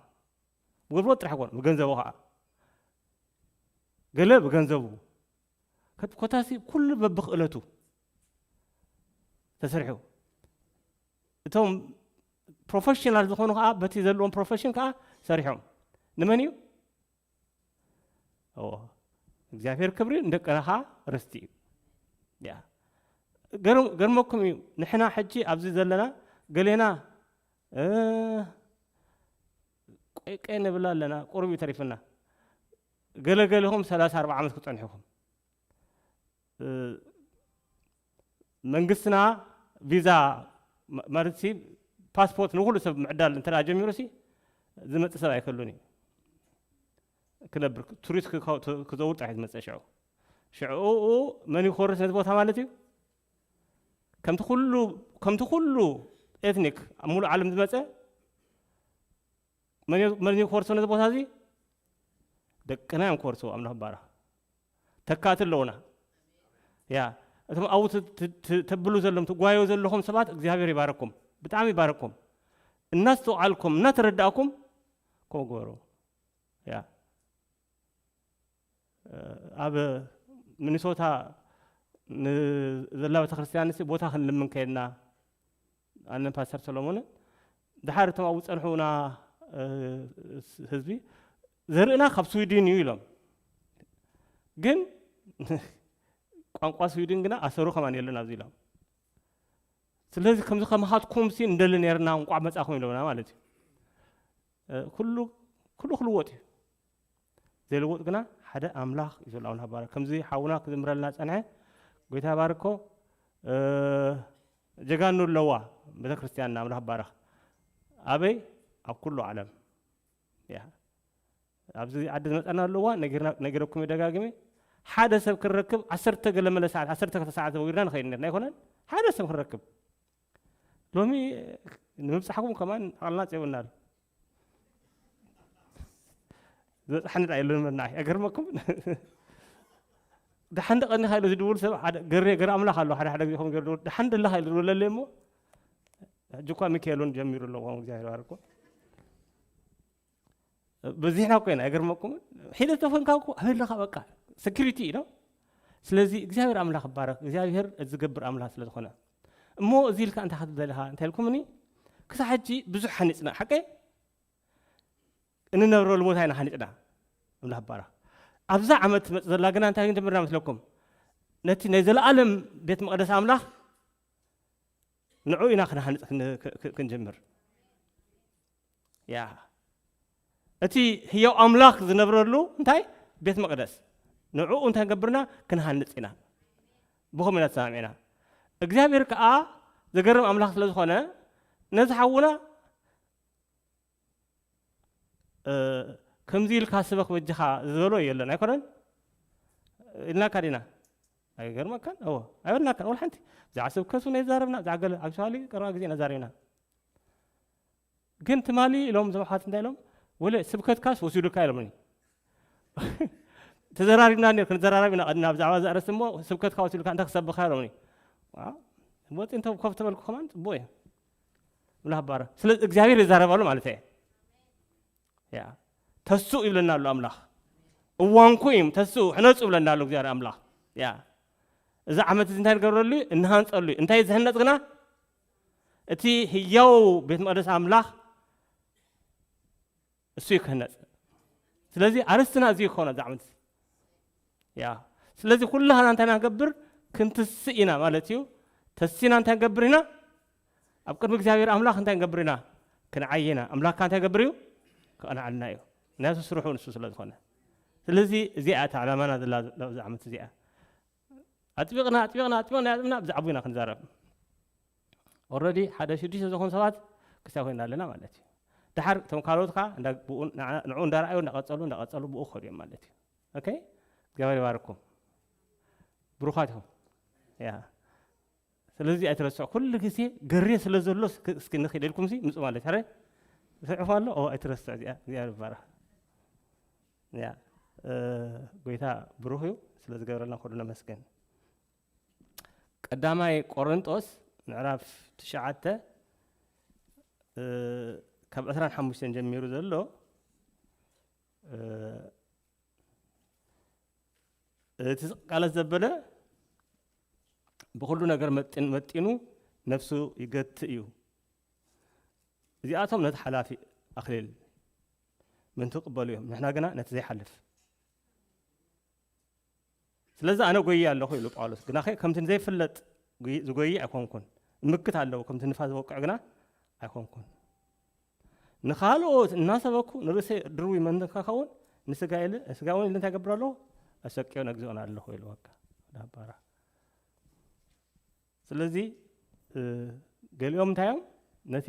ብጉልበቱ ጥራሕ ኮነ፣ ብገንዘቡ ኸዓ። ገለ ብገንዘቡ። ከት-፣ ኮታሲ ኩሉ በብኽእለቱ ተሰሪሑ። እቶም ፕሮፌሽናል ዝኾኑ ኸዓ በቲ ዘለዎም ፕሮፌሽን ከኣ ሰሪሖም። ንመን እዩ? እዎ፣ እግዚኣብሔር ክብሪ፣ ንደቅና ኸዓ ርስቲ እዩ። ያ። ገርም-፣ ገርመኩም እዩ። ንሕና ሕጂ ኣብዚ ዘለና ገሌና፣ እ፣ ቆይ ቆይ ንብል ኣለና፣ ቁሩብ እዩ ተሪፍና። ገለ ገለኹም ሰላሳ ኣርብዓ ዓመት ክጸንሑ ኢኹም። እ፣ መንግስትና ቪዛ ማ-፣ ማለት ሲ ፓስፖርት ንኹሉ ሰብ ምዕዳል እንተ ደኣ ጀሚሩ ሲ፣ ዝመጽእ ሰብ ኣይከሉን እዩ ክነብር ቱሪስት ክዘውር ጥራሕ ዝመጽእ ሽዑ ሽዑ መን ይኮርስ ነቲ ቦታ ማለት እዩ። ከምቲ ኩሉ ከምቲ ኩሉ ኤትኒክ ኣብ ሙሉእ ዓለም ዝመጸ መን ይኮርሶ ነዚ ቦታ እዚ? ደቅና እዮም ክወርሶ። ኣምላኽ ባራ ተካእቲ ኣለውና። ያ እቶም ኣብኡ ተብሉ ዘለኹም ትጓየው ዘለኹም ሰባት እግዚኣብሔር ይባረኩም፣ ብጣዕሚ ይባረኩም። እናስተውዓልኩም እናተረዳእኩም ከምኡ ግበሩ። ያ ኣብ ሚኒሶታ ንዘላ ቤተክርስትያን ንሲ ቦታ ክንልምን ከይድና ኣነን ፓስተር ሰሎሞንን ድሓር እቶም ኣብኡ ዝጸንሑና ህዝቢ ዘርእና ካብ ስዊድን እዩ ኢሎም። ግን ቋንቋ ስዊድን ግና ኣሰሩ ከማን የለን ኣብዚ ኢሎም። ስለዚ ከምዚ ከማኻትኩም ሲ እንደሊ ነርና እንቋዕ መጻኹም ኢሎምና ማለት እዩ። ኩሉ ኩሉ ክልወጥ እዩ። ዘይልወጥ ግና ሓደ ኣምላኽ እዩ ዘሎ። ኣምላኽ ባረክ። ከምዚ ሓውና ክዝምረልና ጸንሐ፣ ጎይታ ባርኮ። ጀጋኑ ኣለዋ ቤተክርስትያንና፣ ኣምላኽ ባረኽ። ኣበይ? ኣብ ኩሉ ዓለም። ያ ኣብዚ ዓዲ ዝመጸና ኣለዋ ነጊረኩም ደጋግሜ። ሓደ ሰብ ክረክብ ዓሰርተ ገለ መለ ሰዓት ዓሰርተ ክልተ ሰዓት ዘዊርና ንኸይድ ነርና ኣይኮነን። ሓደ ሰብ ክረክብ ሎሚ ንምብጻሕኩም ከማን ዓቕልና ጸይቡና ኣሎ። ዝበጽሓኒ ዳ የለን መናይ ኣገርመኩም። ደሓን ደቐኒኻ ኢሉ ዝድውል ሰብ ሓደ ገሬ ገር ኣምላኽ ኣሎ። ሓደ ሓደ ግዜ ከም ገር ድውል ደሓን ደለኻ ኢሉ ዝብለለይ እሞ ሕጂ እኳ ሚካኤል እውን ጀሚሩ ኣለዎ። እግዚኣብሔር ባርኮ። በዚሕና እኮ ኢና። ኣይገርመኩም? ሒደት ተፈንካ እኮ ኣበለኻ በቃ ሰኪሪቲ እዩ ነው። ስለዚ እግዚኣብሔር ኣምላኽ ይባረክ። እግዚኣብሔር ዝገብር ኣምላኽ ስለ ዝኾነ እሞ እዚ ኢልካ እንታይ ክትብል ደለኻ እንታይ ኢልኩምኒ? ክሳብ ሕጂ ብዙሕ ሓኒፅና ሓቀ እንነብረሉ ቦታ ኢና ሓኒፅና። ኣምላኽ ይባረክ። ኣብዛ ዓመት ትመፅእ ዘላ ግና እንታይ ክንጀምርና መስለኩም? ነቲ ናይ ዘለኣለም ቤት መቕደስ ኣምላኽ ንዑ ኢና ክንሃንፅ ክንጀምር። ያ እቲ ህያው ኣምላኽ ዝነብረሉ እንታይ ቤት መቕደስ ንዕኡ እንታይ ገብርና ክንሃንፅ ኢና። ብኸም ኢና ተሰማሚዕና። እግዚኣብሔር ከዓ ዘገርም ኣምላኽ ስለ ዝኾነ ነዚ ሓውና ከምዚ ኢልካ ስበኽ በጅኻ ዝበሎ የለን ኣይኮነን ኢልናካ ዲና? ኣይገርመካን? እዎ ኣይበልናካን። ወላ ሓንቲ ብዛዕባ ስብከት እውን ኣይዛረብና። ብዛዕባ ገለ ኣክቹዋሊ ቀረባ ግዜ ኢና ዛሪብና። ግን ትማሊ ኢሎም እዞም ኣሕዋት እንታይ ኢሎም? ወለ ስብከትካስ ወሲዱካ ኢሎምኒ። ተዘራሪብና ነር ክንዘራረብ ኢና ቀድና ብዛዕባ እዚ ኣርእስቲ እሞ ስብከትካ ወሲዱካ እንታይ ክሰብኻ ኢሎምኒ። ወፂ እንተ ኮፍ ተበልኩ ከማን ፅቡቅ እዩ። ምላህ ባረ ስለ እግዚኣብሔር ይዛረባሉ ማለት እየ። ያ ተስኡ ይብለና ኣሎ ኣምላኽ። እዋንኩ እዩ ተስኡ ሕነፁ ይብለና ኣሎ እግዚኣብሔር ኣምላኽ። ያ እዚ ዓመት እዚ እንታይ ንገብረሉ እዩ? እንሃንፀሉ እዩ። እንታይ ዝህነፅ ግና እቲ ህያው ቤት መቅደስ ኣምላኽ እሱ እዩ ክህነፅ። ስለዚ ኣርስትና እዚ ይኮነ እዚ ዓመት ያ ስለዚ ኩላህና እንታይ ኢና ንገብር? ክንትስእ ኢና ማለት እዩ። ተሲና እንታይ ንገብር ኢና? ኣብ ቅድሚ እግዚኣብሔር ኣምላኽ እንታይ ንገብር ኢና? ክንዓይ ኢና። ኣምላኽካ እንታይ ገብር እዩ? ክቐንዓልና እዩ። ናቱ ስርሑ ንሱ ስለ ዝኾነ። ስለዚ እዚኣ እታ ዕላማና ዘላ ኣብዚ ዓመት እዚኣ ኣጥቢቕና ኣጥቢቕና ኣጥቢቕና ኣጥቢቕና ብዛዕባ ኢና ክንዛረብ። ኦረዲ ሓደ ሽዱሽተ ዝኾኑ ሰባት ክስታይ ኮይና ኣለና ማለት እዩ። ድሓር እቶም ካልኦት ከዓ ንዑ እንዳረኣዩ እንዳቐፀሉ እንዳቐፀሉ ብኡ ክኸዱ እዮም ማለት እዩ። ኦኬ እግዚኣብሔር ይባርኩም። ብሩኻት ኢኹም። ያ ስለዚ ኣይትረስዑ ኩሉ ግዜ ገሬ ስለ ዘሎ እስኪ ንኽእል ኢልኩም ሲ ምፁ ማለት ሕረ ስዕፎ ኣሎ። ኣይትረስዑ እዚኣ እግዚኣብሔር ይባረኽ። ያ ጎይታ ብሩኽ እዩ። ስለ ዝገብረልና ኩሉ ነመስገን። ቀዳማይ ቆሮንጦስ ምዕራፍ ትሽዓተ ካብ ዕስራን ሓሙሽተን ጀሚሩ ዘሎ እቲ ቃለት ዘበለ ብኩሉ ነገር መጢኑ ነፍሱ ይገትእ እዩ። እዚኣቶም ነቲ ሓላፊ ኣኽሊል ምእንቲ ክቕበሉ እዮም፣ ንሕና ግና ነቲ ዘይሓልፍ። ስለዚ ኣነ ጎይየ ኣለኹ ኢሉ ጳውሎስ፣ ግናኸ ከምቲ ንዘይፍለጥ ዝጎይይ ኣይኮንኩን፣ እምክት ኣለኹ፣ ከምቲ ንፋስ ዝወቅዕ ግና ኣይኮንኩን። ንኻልኦት እናሰበኩ ንርእሰይ ድርዊ መን ከኸውን ንስጋ ኢለ ስጋ እውን ኢለ እንታይ ገብር ኣለኹ? ኣሰቅዮን ኣግዝኦን ኣለኹ ኢሉ በቃ ዳባራ። ስለዚ ገሊኦም እንታይ እዮም ነቲ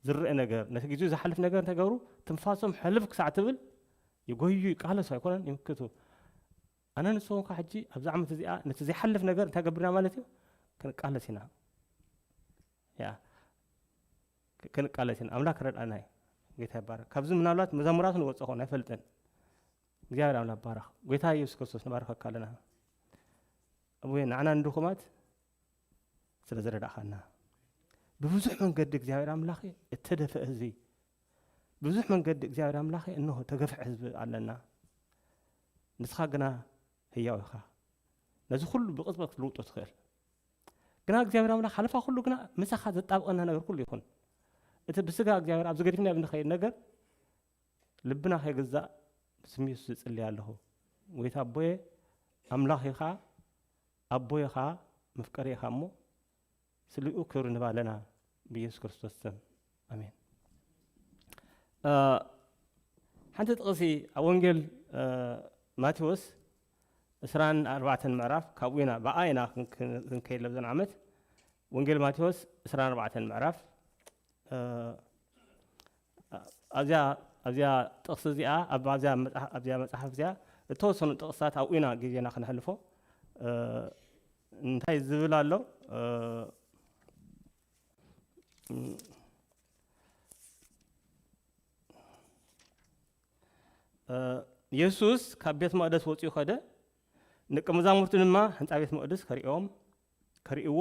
ዝረአ ነገር፣ ነቲ ግዜኡ ዝሓልፍ ነገር እንተገብሩ፣ ትንፋሶም ሕልፍ ክሳዕ ትብል ይጎዩ፣ ይቃለሱ ኣይኮነን፣ ይምክቱ። ኣነ ንስኹም ከ ሕጂ ኣብዛ ዓመት እዚኣ ነቲ ዘይሓልፍ ነገር እንታይ ገብርና ማለት እዩ? ክንቃለስ ኢና። ያ፣ ክ-፣ ክንቃለስ ኢና። ኣምላኽ ክረድኣና እዩ። ጌታ ይባረክ። ካብዚ ምናልባት መዛሙራቱ ንወጽእ ኾን ኣይፈልጥን። እግዚኣብሔር ኣምላኽ ባረኽ። ጌታ ኢየሱስ ክርስቶስ ንባረኸካ ኣለና። ኣቡየ፣ ንዓና ንድኹማት ስለ ዝረዳእኻና። ብብዙሕ መንገዲ እግዚኣብሔር ኣምላኽ እተደፍአ ህዝቢ፣ ብዙሕ መንገዲ እግዚኣብሔር ኣምላኽ እንሆ ተገፍዐ ህዝቢ ኣለና። ንስኻ ግና ህያው ኢኻ። ነዚ ኩሉ ብቕጽበት ክትልውጦ ትኽእል። ግና እግዚኣብሔር ኣምላኽ ሓለፋ ኩሉ ግና ምሳኻ ዘጣብቐና ነገር ኩሉ ይኹን። እቲ ብስጋ እግዚኣብሔር ኣብዚ ገዲፍና ብንኸይድ ነገር ልብና ከይግዛእ ብስም የሱስ እጽሊ ኣለኹ። ጎይታ ኣቦየ ኣምላኽ ኢኻ፣ ኣቦየ ኸኣ መፍቀሪ ኢኻ እሞ ስሊኡ ክብሪ ንባለና ብኢየሱስ ክርስቶስ ስም። ኣሜን። እ፣ ሓንቲ ጥቕሲ ኣብ ወንጌል፣ እ፣ ማቴዎስ ዕስራን ኣርባዕተን ምዕራፍ ካብኡ ኢና፣ ብኣ ኢና ክን-፣ ክን-፣ ክንከይድ ለብዘን ዓመት። ወንጌል ማቴዎስ ዕስራን ኣርባዕተን ምዕራፍ፣ እ፣ ኣብዚኣ፣ ኣብዚኣ ጥቕሲ እዚኣ፣ ኣብ ኣብዚኣ መጽሓ-፣ ኣብዚኣ መጽሓፍ እዚኣ እተወሰኑ ጥቕስታት ኣብኡ ኢና ግዜና ክነሕልፎ። እ፣ እንታይ ዝብል ኣሎ? እ፣ እ፣ የሱስ ካብ ቤት መቕደስ ወጺኡ ኸደ፣ ደቀ መዛሙርቱ ድማ ህንጻ ቤት መቕደስ ከርእዮም፣ ከርእይዎ፣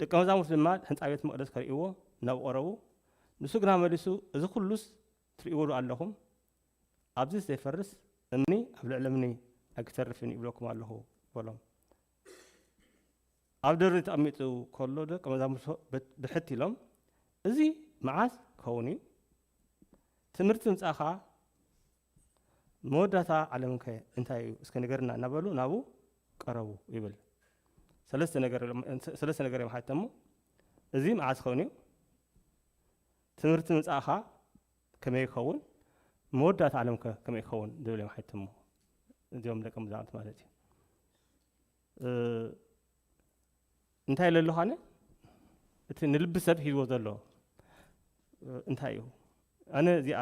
ደቀ መዛሙርቱ ድማ ህንጻ ቤት መቕደስ ከርእይዎ ናብኡ ቀረቡ። ንሱ ግና መሊሱ፣ "እዚ ኹሉስ ትርእይዎ ዶ ኣለኹም? ኣብዚስ ዘይፈርስ እምኒ ኣብ ልዕሊ እምኒ ኣይክተርፍን እዩ ይብለኩም ኣለኹ" በሎም። ኣብ ደብሪ ተቐሚጡ ከሎ ደቀ መዛሙርቱ ብት-፣ ብሕት ኢሎም፣ "እዚ መዓስ ክኸውን እዩ? ትምህርቲ ምጻእኻ መወዳእታ ዓለምከ እንታይ እዩ? እስከ ንገርና" እናበሉ ናብኡ ቀረቡ ይብል። ሰለስተ ነገር ኢሎም፣ ሰለስተ ነገር እዮም ሓተሞ። "እዚ መዓስ ክኸውን እዩ? ትምህርቲ ምጻእኻ ከመይ ክኸውን? መወዳእታ ዓለምከ ከመይ ክኸውን?" ዝብል እዮም ሓተሞ። እዚኦም ደቀ መዛሙርት ማለት እዩ። እ፣ እንታይ ኢለ ኣለኹ ኣነ? እቲ ንልቢ ሰብ ሒዝዎ ዘሎ፣ እ፣ እንታይ እዩ? ኣነ እዚኣ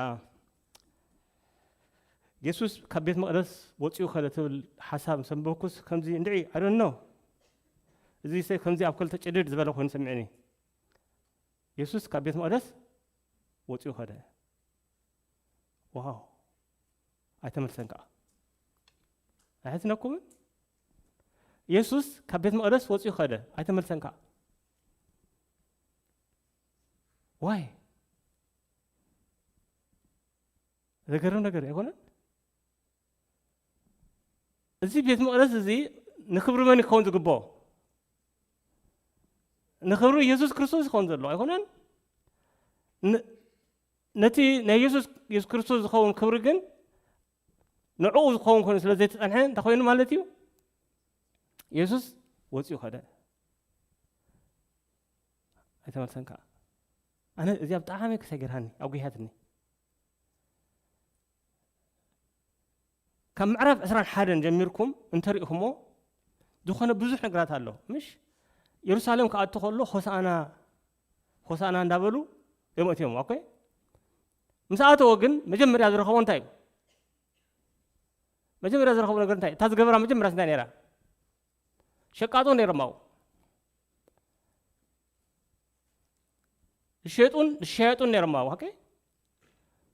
የሱስ ካብ ቤት መቕደስ ወጺኡ ከደ ትብል ሓሳብ ምስ ኣንበብኩስ ከምዚ እንድዒ፣ I don't know። እዚ ሰብ ከምዚ ኣብ ክልተ ጭድድ ዝበለ ኮይኑ ሰሚዕኒ። የሱስ ካብ ቤት መቕደስ ወጺኡ ከደ። ዋው! ኣይተመልሰን ከኣ። ኣየሕዝነኩምን? የሱስ ካብ ቤት መቕደስ ወጺኡ ከደ። ኣይተመልሰን ከኣ። ዋይ? ዘገርም ነገር ኣይኮነን? እዚ ቤት መቕደስ እዚ ንክብሪ መን ክኸውን ዝግብኦ? ንክብሪ የሱስ ክርስቶስ ክኸውን ዘለዎ ኣይኮነን? ን-፣ ነቲ ናይ የሱስ፣ የሱስ ክርስቶስ ዝኸውን ክብሪ ግን ንዕኡ ዝኸውን ኮይኑ ስለ ዘይተጸንሐ እንታይ ኮይኑ ማለት እዩ? የሱስ ወጺኡ ከደ። ኣይተመልሰን ከኣ። ኣነ እዚኣ ብጣዕሚ ከሰጊራኒ፣ ኣጉህያትኒ። ካብ ምዕራፍ ዕስራን ሓደን ጀሚርኩም እንተሪእኹሞ፣ ዝኾነ ብዙሕ ነገራት ኣሎ። ምሽ? የሩሳሌም ክኣቱ ከሎ ሆሳዕና፣ ሆሳዕና እንዳበሉ እዮም ኣእትዮም፣ ኦኬ? ምስ ኣተወ ግን መጀመርያ ዝረኸቦ እንታይ እዩ? መጀመርያ ዝረኸቦ ነገር እንታይ? እታ ዝገበራ መጀመርያ እንታይ ነይራ? ሸቃጦ ነይሮም ኣብኡ። ዝሸጡን ዝሸያጡን ነይሮም ኣብኡ፣ ኦኬ?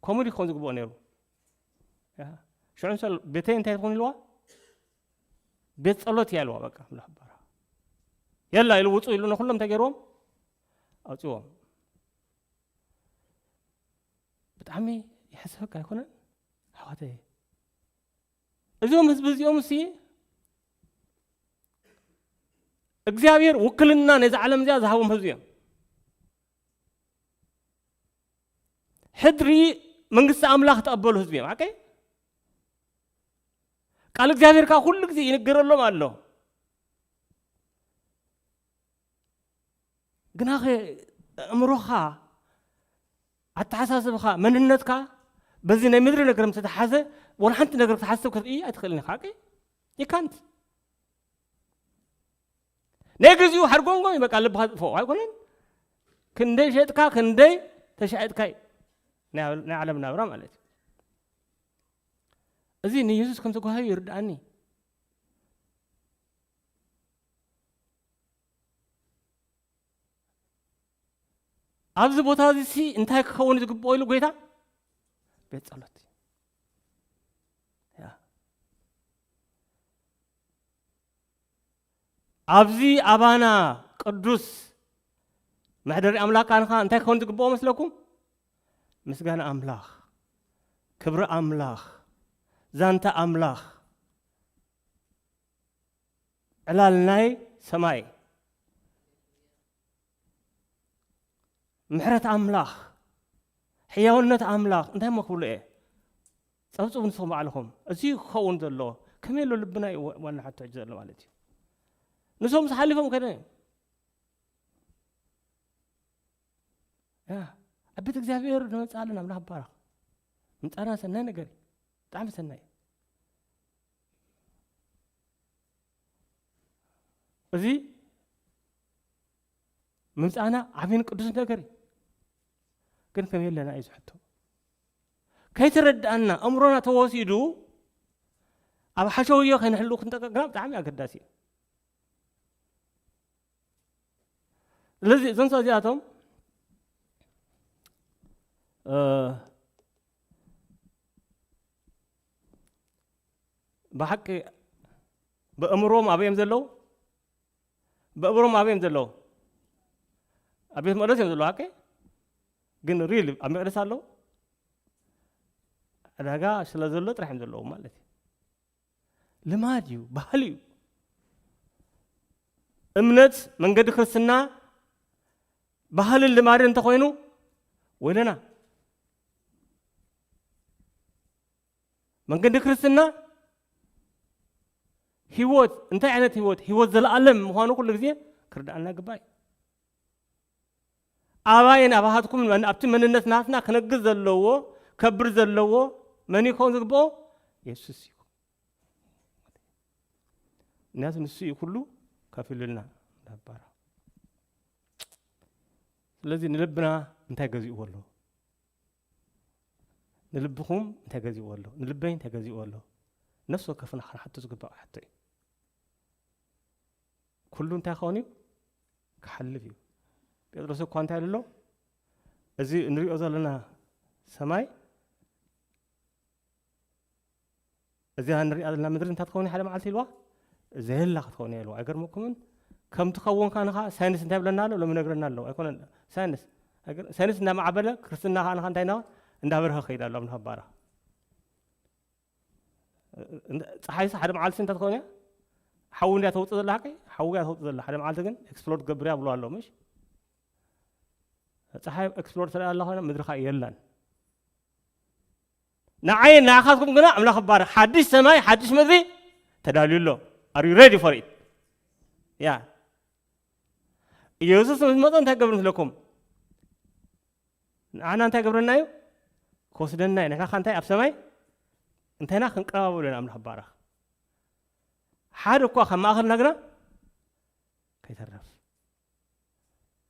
ከምኡ ድዩ ክኸውን ዝግብኦ ነይሩ? ያ። ሽዑ ንሰ-፣ ቤተይ እንታይ ትኾን ኢልዋ? ቤት ጸሎት እያ ኢልዋ፣ በቃ፣ ኣምላኽ ይባረኽ። የላ ኢሉ ውጹ ኢሉ ንኹሎም እንታይ ገይርዎም? ኣውጽዎም። ብጣዕሚ የሕስበካ ኣይኮነን? ኣሕዋተይ። እዞም ህዝቢ እዚኦም ሲ እግዚኣብሔር ውክልና ነዛ ዓለም እዚኣ ዝሃቦም ህዝቢ እዮም። ሕድሪ መንግስቲ ኣምላኽ ተቐበሉ ህዝቢ እዮም። ሓቀይ? ቃል እግዚኣብሔር ከዓ ኩሉ ግዜ ይንገረሎም ኣሎ። ግናኸ ኣእምሮኻ፣ ኣተሓሳስብኻ፣ መንነትካ በዚ ናይ ምድሪ ነገር ምስ ተተሓዘ ወላ ሓንቲ ነገር ክትሓስብ ክትርኢ ኣይትኽእልን ኢኻ። ሓቀይ? You can't። ናይ ግዚኡ ሓርጎምጎም እዩ፣ በቃ ልብኻ ዝጥፍኦ ኣይኮነን? ክንደይ ሸጥካ፣ ክንደይ ተሻይጥካይ ናይ ዓለም ናብራ ማለት እዩ። እዚ ንየሱስ ከም ተጓሃዩ ይርድኣኒ። ኣብዚ ቦታ እዚ ሲ እንታይ ክኸውን ዝግብኦ ኢሉ ጎይታ ቤት ጸሎት ያ ኣብዚ ኣባና ቅዱስ መሕደሪ ኣምላኽ ካንኻ እንታይ ክኸውን ዝግብኦ መስለኩም? ምስጋና ኣምላኽ፣ ክብሪ ኣምላኽ፣ ዛንታ ኣምላኽ፣ ዕላል ናይ ሰማይ፣ ምሕረት ኣምላኽ፣ ሕያውነት ኣምላኽ እንታይ እሞ ክብሉ እየ? ጸብጽቡ ንስኹም ባዕልኹም። እዚ ክኸውን ዘለዎ ከመይ ኣሎ ልብና እዩ ዋ- ዋና ሕቶ ሕጂ ዘሎ ማለት እዩ። ንሶም ሓሊፎም ከደ ያ ኣብ ቤት እግዚኣብሔር ንመጽእ ኣለና ኣምላኽ ይባረኽ። ምጻና ሰናይ ነገር እዩ። ብጣዕሚ ሰናይ እዩ። እዚ ምምጻእና ዓብይን ቅዱስ ነገር እዩ። ግን ከመይ ኣለና እዩ ዝሕቶ። ከይተረድኣና ኣእምሮና ተወሲዱ ኣብ ሓሸውዮ ከይንሕልው ክንጠቀቅና ብጣዕሚ ኣገዳሲ እዩ። ስለዚ እዞም ሰብ እዚኣቶም እ፣ ብሓቂ ብእምሮም ኣበይ እዮም ዘለዉ? ብእምሮም ኣበይ እዮም ዘለዉ? ኣብ ቤት መቅደስ እዮም ዘለዉ። ሓቂ ግን ሪል ኣብ መቅደስ ኣለዉ? ዕዳጋ ስለ ዘሎ ጥራሕ እዮም ዘለዉ ማለት እዩ። ልማድ እዩ፣ ባህሊ እዩ። እምነት መንገዲ ክርስትና ባህልን ልማድን እንተኾይኑ ወይለና። መንገዲ ክርስትና ህይወት፣ እንታይ ዓይነት ህይወት? ህይወት ዘለኣለም ምዃኑ ኩሉ ግዜ ክርድኣና ግባይ። ኣባይን ኣባሃትኩም መን- ኣብቲ መንነት ናትና ክነግዝ ዘለዎ ከብር ዘለዎ መን ይኸውን ዝግብኦ? የሱስ እዩ። ምክንያቱ ንሱ እዩ ኩሉ ከፊሉልና እንዳባራ። ስለዚ ንልብና እንታይ ገዚእዎ ኣሎ? ንልብኹም እንታይ ገዚእዎ ኣሎ? ንልበይ እንታይ ገዚእዎ ኣሎ? ነፍሲ ወከፍና ክንሓቶ ዝግባእ ሕቶ እዩ። ኩሉ እንታይ ክኸውን እዩ? ክሓልፍ እዩ። ጴጥሮስ እኳ እንታይ ኣሎ? እዚ እንሪኦ ዘለና ሰማይ፣ እዚኣ እንሪኣ ዘለና ምድሪ እንታይ ትኸውን ሓደ መዓልቲ ኢልዋ? ዘየላ ክትኸውን እያ ኢልዋ። ኣይገርመኩምን? ከም ትኸውን ካንኻ ሳይንስ እንታይ ብለና ኣሎ? ሎሚ ነግረና ኣሎ። ኣይኮነን ሳይንስ። ኣይገር- ሳይንስ እንዳማዕበለ ክርስትና ካንኻ እንታይ ና እንዳበርሀ ከይዳ ኣሎ ኣብ ንኸባራ። እንደ- ፀሓይስ ሓደ መዓልቲ እንታይ ትኸውን እያ? ሓዊ እንድያ ተውፅእ ዘላ ሓቂ? ሓዊ እያ ተውፅእ ዘላ። ሓደ መዓልቲ ግን ኤክስፕሎድ ገብር እያ ብሎ ኣሎ ምሽ? ፀሓይ ኤክስፕሎድ ተደኣ ኣላ ኮይና ምድሪ ኸዓ የላን። ንዓይ ንዓኻትኩም ግና ኣምላኽ ይባረክ። ሓድሽ ሰማይ ሓድሽ ምድሪ ተዳልዩ ኣሎ። Are you ready for it? ያ ኢየሱስ ምስ መጸ እንታይ ገብር ምስለኩም? ንዓና እንታይ ገብረና እዩ? ክወስደና እዩ። ንሕና ከ እንታይ ኣብ ሰማይ እንታይና ክንቀባበሉ ኢና ኣምላኽ ይባረክ። ሓደ እኳ ካብ ማእኸልና ግና ከይተርፍ።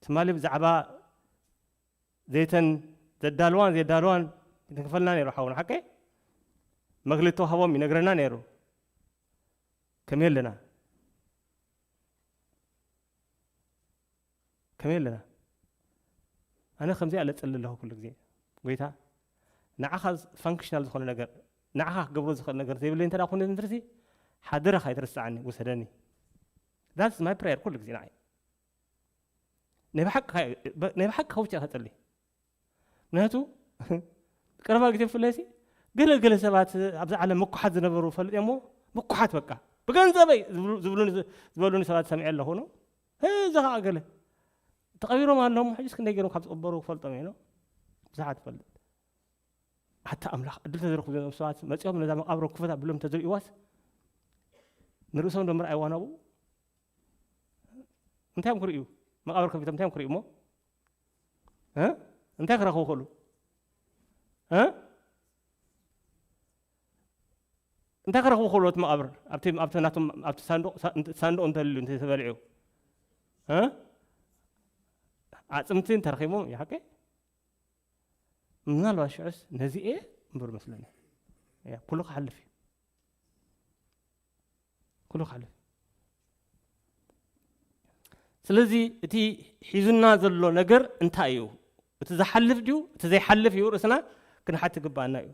ትማሊ ብዛዕባ ዘይተን ዘዳልዋን ዘዳልዋን ይትንክፈልና ነይሩ ሓውና ሓቀይ መግለቲ ተዋህቦም ይነግረና ነይሩ። ከመይ ኣለና? ከመይ ኣለና? ኣነ ከምዚ ኣለ ጽሊ ኣለኹ ኩሉ ግዜ። ጎይታ ንዓኻ ፋንክሽናል ዝኾነ ነገር ንዓኻ ክገብሮ ዝኽእል ነገር ዘይብለይ እንተ ኮይኑ ንትርሲ ሓደራኻ ኣይትረስዓኒ ውሰደኒ። That's my prayer ኩሉ ግዜ ንዓይ። ናይ ብሓቂ ናይ ብሓቂ ከውጭ ከጸሊ ምክንያቱ ቀረባ ግዜ ብፍላይ ሲ ገለ ገለ ሰባት ኣብዚ ዓለም ምኩሓት ዝነበሩ ፈልጥ እሞ ምኩሓት በቃ ብገንዘበይ ዝበሉኒ ሰባት ሰሚዐ ኣለኹ ነው እዚ ከዓ ገለ ተቐቢሮም ኣለዎም ሕጅስ ክንደይ ገይሮም ካብ ዝቕበሩ ክፈልጦም እየ ነው ብዙሓት ፈልጥ ኣታ ኣምላኽ ዕድል ተዘረኹ ዘም ሰባት መፂኦም ነዛ መቃብሮ ክፈት ኣብሎም ተዝርእዋስ ንርእሶም ዶ ምርኣይዋ ናብኡ እንታይ እዮም ክርእዩ መቃብር ከፊቶም እንታይ እዮም ክርእዩ እሞ እንታይ ክረኽቡ ክእሉ እንታይ ክረኽቡ ክእሉ እቲ መቃብር ኣብቲ ኣብቲ ናቶም ኣብቲ ሳንዱቅ ሳንዱቅ እንተልዩ እንተተበልዑ ኣፅምቲ እንተረኺቦም ይሓቀ ምናልባት ሽዑስ ነዚኤ እምበር መስለኒ። ያ፣ ኩሉ ክሓልፍ እዩ። ኩሉ ክሓልፍ። ስለዚ እቲ ሒዙና ዘሎ ነገር እንታይ እዩ? እቲ ዝሓልፍ ድዩ? እቲ ዘይሓልፍ እዩ? ርእስና ክንሓት ይግባኣና እዩ።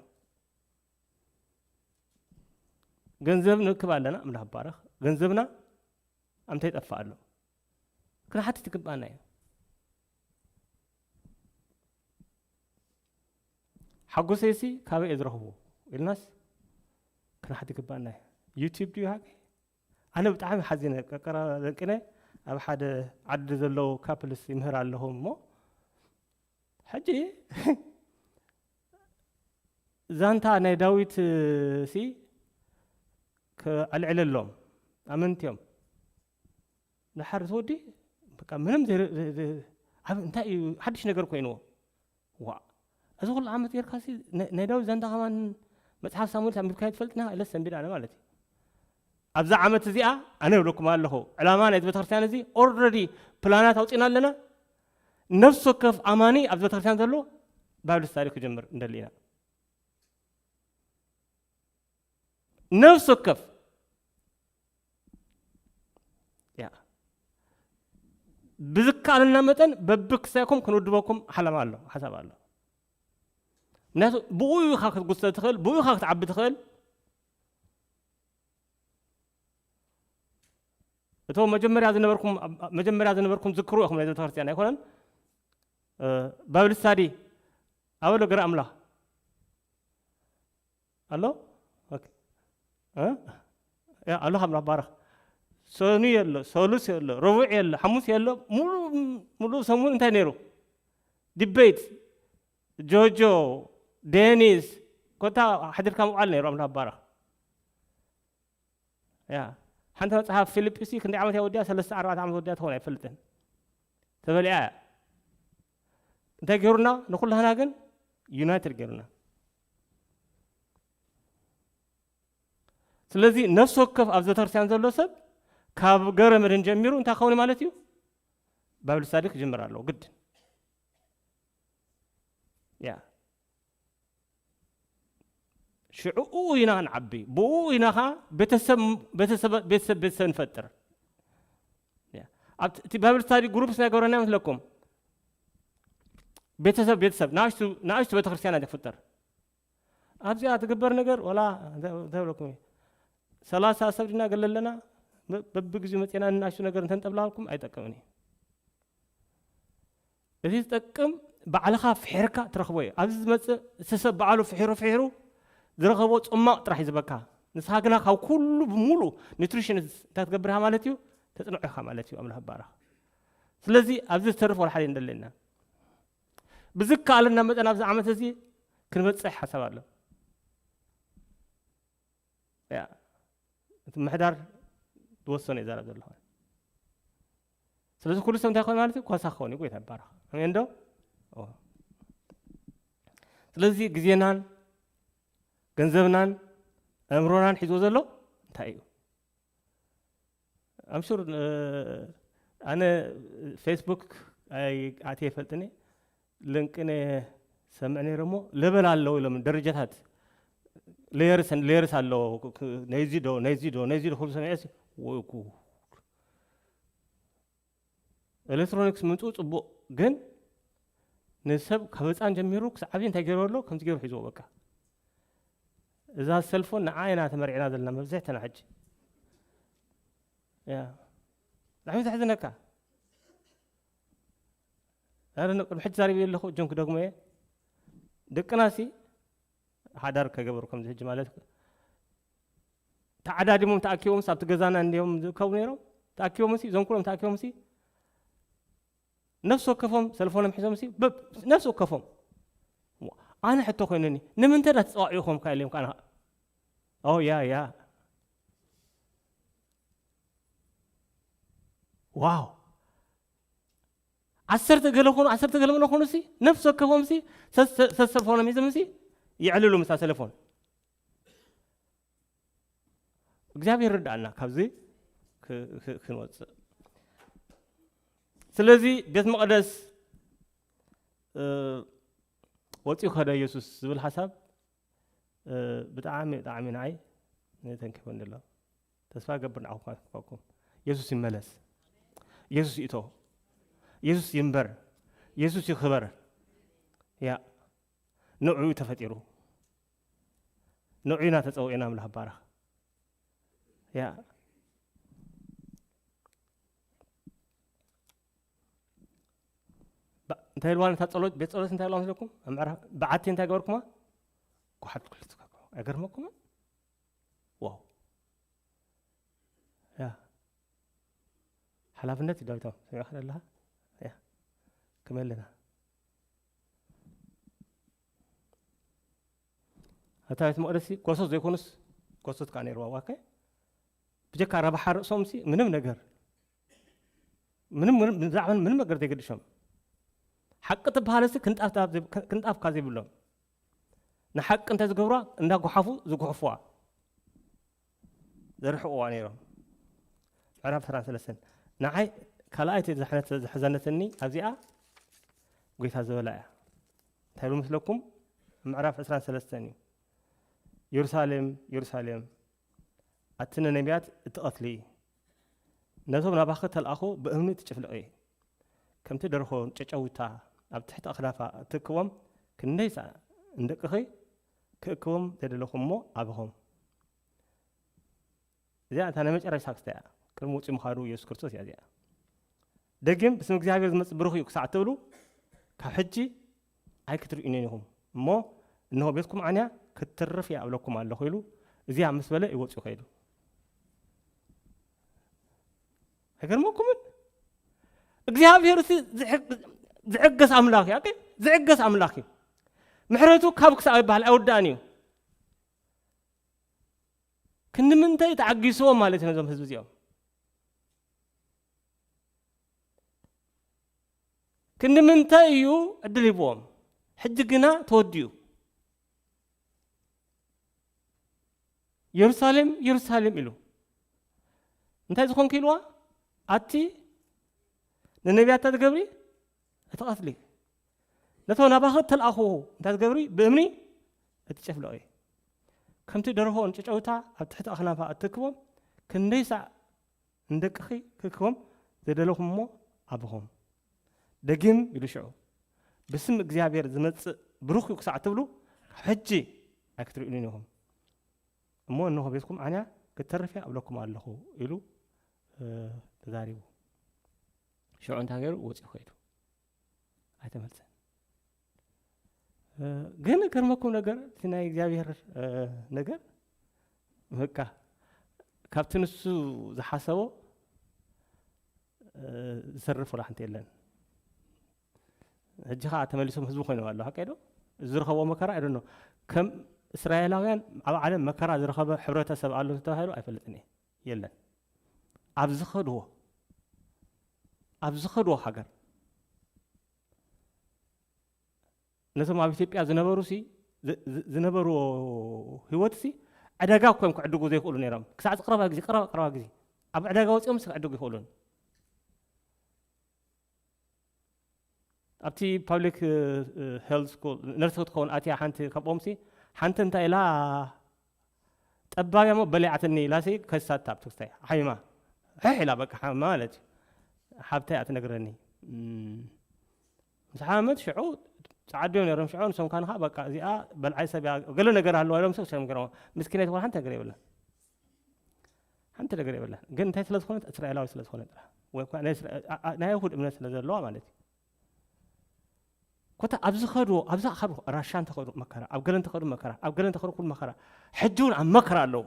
ገንዘብ ንእክብ ኣለና፣ ኣምላኽ ባረኽ። ገንዘብና ኣምታይ ይጠፍእ ኣሎ? ክንሓትት ይግባኣና እዩ። ሓጎሰይሲ ካበይ እየ ዝረኽቦ ኢልናስ ክንሓት ይግባኣና እዩ። ዩቲዩብ ድዩ ሓቂ? ኣነ ብጣዕሚ ሓዚነ፣ ቀቀራ ደንቂነ። ኣብ ሓደ ዓዲ ዘለዉ ካፕልስ ይምህር ኣለኹ እሞ፣ ሕጂ ዛንታ ናይ ዳዊት ሲ ከዕልዕለሎም ኣመንቲ እዮም። ድሓር እቲ ወዲ በቃ ምንም ዘይረ-፣ ዘ-፣ ዘ-፣ ኣብ እንታይ እዩ ሓድሽ ነገር ኮይንዎ? ዋ፣ እዚ ኩሉ ዓመት ጌርካሲ ናይ፣ ናይ ዳዊት ዛንታ ከማን መጽሓፍ ሳሙኤል ኣንቢብካዮ ትፈልጥና ኢለ ሰንቢደ ኣነ ማለት እዩ። ኣብዛ ዓመት እዚኣ ኣነ እብለኩም ኣለኹ፣ ዕላማ ናይዚ ቤተክርስትያን እዚ ኦልረዲ ፕላናት ኣውጺና ኣለና። ነፍሲ ወከፍ ኣማኒ ኣብዚ ቤተክርስትያን ዘሎ ባይብል ስታዲ ክጅምር እንደሊ ኢና። ነፍሲ ወከፍ ያ፣ ብዝከኣለና መጠን በብክሳይኩም ክንውድበኩም ሓለማ ኣሎ፣ ሓሳብ ኣሎ። ምክንያቱ ብኡ ኢኻ ክትጉስተ ትኽእል፣ ብኡ ኢኻ ክትዓቢ ትኽእል። እቶም መጀመርያ ዝነበርኩም፣ መጀመርያ ዝነበርኩም ዝክሩ ኢኹም ናይ ቤተክርስትያን ኣይኮነን። እ፣ ባይብል ስታዲ ኣበሎ ገረ ኣምላኽ ኣሎ? ኦኬ። እ? ያ፣ ኣሎ፣ ኣምላኽ ባረኽ። ሰኑ የሎ፣ ሰሉስ የሎ፣ ረቡዕ የሎ፣ ሓሙስ የሎ፣ ሙሉ፣ ሙሉ ሰሙን እንታይ ነይሩ? ዲቤት፣ ጆጆ፣ ዴኒስ፣ ኮታ ሓዲርካ ምውዓል ነይሩ፣ ኣምላኽ ባረኽ። ያ፣ ሓንቲ መጽሓፍ ፊልጵሲ ክንደይ ዓመት እያ ወዲያ? ሰለስተ ኣርባዕተ ዓመት ወዲያ ትኸውን ኣይፈልጥን። ተበሊዓ እያ። እንታይ ገይሩና? ንኹላህና ግን ዩናይትድ ገይሩና። ስለዚ ነፍሲ ወከፍ ኣብዚ ቤተክርስትያን ዘሎ ሰብ ካብ ገረ መድህን ጀሚሩ እንታይ ክኸውን ማለት እዩ? ባይብል ስታዲ ክጅምር ኣለዎ ግድን። ያ፣ ሽዕኡ ኢና ንዓቢ፣ ብኡ ኢና ኸዓ ቤተሰብ፣ ቤተሰብ፣ ቤተሰብ፣ ቤተሰብ ንፈጥር። ያ፣ ኣብቲ፣ እቲ ባይብል ስታዲ ግሩፕስ ናይ ገበረና መስለኩም? ቤተሰብ፣ ቤተሰብ፣ ንኣሽቱ፣ ንኣሽቱ ቤተክርስትያን እያ ትፍጠር። ኣብዚኣ ትግበር ነገር፣ ወላ እንታይ፣ እንታይ ብለኩም እዩ? ሰላሳ ሰብ ድና ገለ ኣለና፣ በ-፣ በብግዜኡ መፂና ንኣሽቱ ነገር እንተንጠብላልኩም ኣይጠቅምን እዩ። እቲ ዝጠቅም ባዕልኻ ፍሒርካ ትረኽቦ እዩ። ኣብዚ ዝመጽእ እቲ ሰብ ባዕሉ ፍሒሩ ፍሒሩ ዝረኸቦ ጽማቕ ጥራሕ እዩ ዝበካ። ንስኻ ግና ካብ ኩሉ ብምሉእ ኒትሪሽን እንታይ ትገብር ኢኻ ማለት እዩ? ተጽንዖ ኢኻ ማለት እዩ። ኣምላኽ ይባረኽ። ስለዚ ኣብዚ ዝተርፍ ወላ ሓደ እንደለና። ብዝከኣለና መጠን ኣብዚ ዓመት እዚ ክንበጽሕ ሓሳብ ኣሎ። ያ፣ እቲ ምሕዳር ዝወሰኖ እዩ ዘረብ ዘለኹ። ስለዚ ኩሉ ሰብ እንታይ ክኸውን ማለት እዩ? ኮሳ ክኸውን እዩ። ጎይታ ይባረኽ። ኣሜን ዶ? ኦ። ስለዚ ግዜናን ገንዘብናን ኣእምሮናን ሒዝዎ ዘሎ እንታይ እዩ? ኣምሹር፣ እ፣ ኣነ ፌስቡክ ኣይ-፣ ኣትየ ይፈልጥኒ። ልንቅነ ሰምዕ ነይረ እሞ ለበል ኣለዎ ኢሎም ደረጃታት ሌየርስ፣ ሌየርስ ኣለዎ። ክ-፣ ክ-፣ ነይዚ ዶ፣ ነይዚ ዶ፣ ነይዚ ዶ ክብሉ ሰሚዐ ሲ፣ ወይ ጉድ። ኤሌክትሮኒክስ ምምፅኡ ፅቡቕ፣ ግን ንሰብ ካብ ህፃን ጀሚሩ ክሳብ ዓብዪ እንታይ ገይሩ ኣሎ? ከምዚ ገይሩ ሒዝዎ በቃ። እዛ ሰልፎን ንዓ ኢና ተመሪዕና ዘለና መብዝሕትና ሕጂ። ያ። ብጣዕሚ ዘሕዝነካ። ኣረ፣ ን-፣ ቅድሚ ሕጂ ዛሪበ ኣለኹ፣ እጆም ክደግሞ እየ። ደቅናሲ ሓዳር ከገበሩ ከምዚ ሕጂ ማለት ተዓዳዲሞም ተኣኪቦምስ ኣብቲ ገዛና እንዲዮም ዝእከቡ ነይሮም። ተኣኪቦምሲ፣ እዞም ኩሎም ተኣኪቦምሲ፣ ነፍሲ ወከፎም ሰልፎኖም ሒዞምሲ፣ በብ-፣ ነፍሲ ወከፎም። ኣነ ሕቶ ኮይኑኒ፣ ንምንታይ ዳ ተጸዋዒኹም ከ ኢሎም ከኣ፣ ኦ፣ ያ፣ ያ። ዋው። ዓሰርተ ገለ ኮኑ፣ ዓሰርተ ገለ ምኖ ኮኑሲ፣ ነፍሲ ወከፎምሲ፣ ሰ-፣ ሰ-፣ ሰሰልፎኖም ሒዞምሲ፣ የዕልሉ ምሳ ሰለፎን። እግዚኣብሔር ርድኣና ካብዚ ክ-፣ ክ-፣ ክንወፅእ። ስለዚ ቤት መቕደስ፣ እ፣ ወፂኡ ከደ ኢየሱስ ዝብል ሓሳብ ብጣዕሚ ብጣዕሚ ንዓይ ተንኪፉኒ ኣሎ። ተስፋ ገብር ንዓኹም ክኸውን። ኢየሱስ ይመለስ። ኢየሱስ ይእቶ። ኢየሱስ ይንበር። ኢየሱስ ይኽበር። ያ ንዑ ተፈጢሩ። ንዑ ኢና ተጸውዒና። ኣምላኽ ባረኽ። ያ እንታይ ኢልዋ ነታ ጸሎት፣ ቤት ጸሎት እንታይ ኢልዋ መስለኩም? ኣብ ምዕራፍ በዓቲ እንታይ ገበርኩማ? ጓሓት ክልተ ኣይገርመኩምን? ዋው። ያ ሓላፍነት እዩ ዳዊቶም። ሰሚዕካ ኣለኻ? ያ ከመይ ኣለና? ኣብታ ቤት መቕደስ ጎሶት ዘይኮኑስ ጎሶት ከኣ ነይርዋ። ዋከ ብጀካ ረብሓ ርእሶም ሲ ምንም ነገር ምንም ምንም ብዛዕባ ምንም ነገር ዘይገድሾም ሓቂ ትበሃል ሲ ክንጣፍ ክንጣፍካ ዘይብሎም ንሓቂ እንተ ዝገብሯ እንዳጓሓፉ ዝጉሕፍዋ ዘርሕቕዋ ነይሮም። ምዕራፍ ዕስራን ሰለስተን ንዓይ ካልኣይቲ ዘሕነት ዘሕዘነትኒ ኣብዚኣ ጎይታ ዝበላ እያ። እንታይ ኢሉ ምስለኩም? ምዕራፍ ዕስራን ሰለስተን እዩ። የሩሳሌም የሩሳሌም ኣቲ ንነቢያት እትቐትሊ ነቶም ናባኺ ተልኣኹ ብእምኒ ትጭፍልቒ ከምቲ ደርሆ ጨጨውታ ኣብ ትሕቲ ኣኽናፋ እትእክቦም ክንደይሳ ንደቅኺ ክእክቦም ዘደለኹ እሞ ኣበኹም። እዚኣ እታ ናይ መጨረሻ ክስታ እያ። ቅድሚ ውፅኢ ምዃዱ ኢየሱስ ክርስቶስ እያ እዚኣ። ደጊም ብስም እግዚኣብሔር ዝመጽእ ብሩኽ እዩ ክሳዕ ትብሉ ካብ ሕጂ ኣይክትርእዩንን ኢኹም እሞ እንሆ ቤትኩም ዓንያ ክትተርፍ እያ እብለኩም ኣለኹ ኢሉ እዚኣ ምስ በለ ይወፅኡ ከይዱ። ኣይገርመኩምን? እግዚኣብሔር ሲ ዝዕገስ ኣምላኽ እዩ። ዝዕገስ ኣምላኽ እዩ። ምሕረቱ ካብ ክሳብ ይበሃል ኣይወዳእን እዩ። ክንዲ ምንታይ ተዓጊስዎም ማለት እዩ ነዞም ህዝቢ እዚኦም? ክንዲ ምንታይ እዩ ዕድል ሂብዎም? ሕጂ ግና ተወዲኡ። የሩሳሌም የሩሳሌም ኢሉ እንታይ ዝኾንኪ ኢልዋ? ኣቲ ንነቢያት ትገብሪ እትቐትሊ ነቶም ናባኺ እተልኣኹ እንታይ ትገብሪ ብእምኒ እትጨፍልቒ ከምቲ ደርሆ ንጨጨውታ ኣብ ትሕቲ ኣኽናፋ እትክቦም ክንደይ ሳዕ ንደቅኺ ክክቦም ዘደለኹም እሞ ኣብኹም። ደጊም ኢሉ ሽዑ ብስም እግዚኣብሔር ዝመጽእ ብሩኽ እዩ ክሳዕ ትብሉ ካብ ሕጂ ኣይክትርእዩን ኢኹም። እሞ እንሆ ቤትኩም ዓንያ ክትተርፍ እያ እብለኩም ኣለኹ ኢሉ ተዛሪቡ። ሽዑ እንታይ ገይሩ? ወፂኡ ከይዱ። ኣይተመልሰን። ግን ገርመኩም ነገር እቲ ናይ እግዚኣብሔር ነገር በቃ ካብቲ ንሱ ዝሓሰቦ ዝሰርፍ ወላ ሓንቲ የለን። ሕጂ ከዓ ተመሊሶም ህዝቢ ኮይኖም ኣለዉ። ሓቀይ ዶ? ዝረኸቦ መከራ ኣይደኖ ከም እስራኤላውያን ኣብ ዓለም መከራ ዝረኸበ ሕብረተሰብ ኣሎ ተባሂሉ ኣይፈልጥን እየ። የለን። ኣብ ዝኸድዎ ኣብ ዝኸድዎ ሃገር ነቶም ኣብ ኢትዮጵያ ዝነበሩ ሲ ዝነበርዎ ህይወት ሲ ዕዳጋ እኮ እዮም ክዕድጉ ዘይክእሉ ነይሮም። ክሳዕ ዝቀረባ ግዜ ቀረባ ቀረባ ግዜ ኣብ ዕዳጋ ወፂኦም ሲ ክዕድጉ ይኽእሉን። ኣብቲ ፓብሊክ ሄልት ስኩል ነርስ ክትኸውን ኣትያ ሓንቲ ካብኦም ሲ ሓንቲ እንታይ ኢላ ጠባብ እሞ በሊዓትኒ ኢላ ሲ ከሳታ ኣብ ትክስታይ ሓሚማ ሕሕ ኢላ በቃ ሓሚማ ማለት እዩ። ሓብታይ እያ ትነግረኒ። ምስ ሓመመት ሽዑ ጸዓዱ እዮም ነይሮም። ሽዑ ንሶም ካን ከዓ በቃ እዚኣ በልዓይ ሰብ እያ ገለ ነገር ኣለዋ ኢሎም ሰብ ሰም ገረሞ። ምስኪናይ ዝኾነ ሓንቲ ነገር የብላን። ሓንቲ ነገር የብላን። ግን እንታይ ስለ ዝኾነት እስራኤላዊ ስለ ዝኾነ ጥራሕ ወይ እኳ ናይ እስራኤል- ኣ- ኣ- ናይ ኣይሁድ እምነት ስለ ዘለዋ ማለት እዩ። ኮታ ኣብዚ ኸድዎ ኣብዛ ኸድዎ ራሻ እንተኸዱ መከራ ኣብ ገለ እንተኸዱ መከራ ኣብ ገለ እንተኸዱ ኩሉ መከራ ሕጂ እውን ኣብ መከራ ኣለዉ።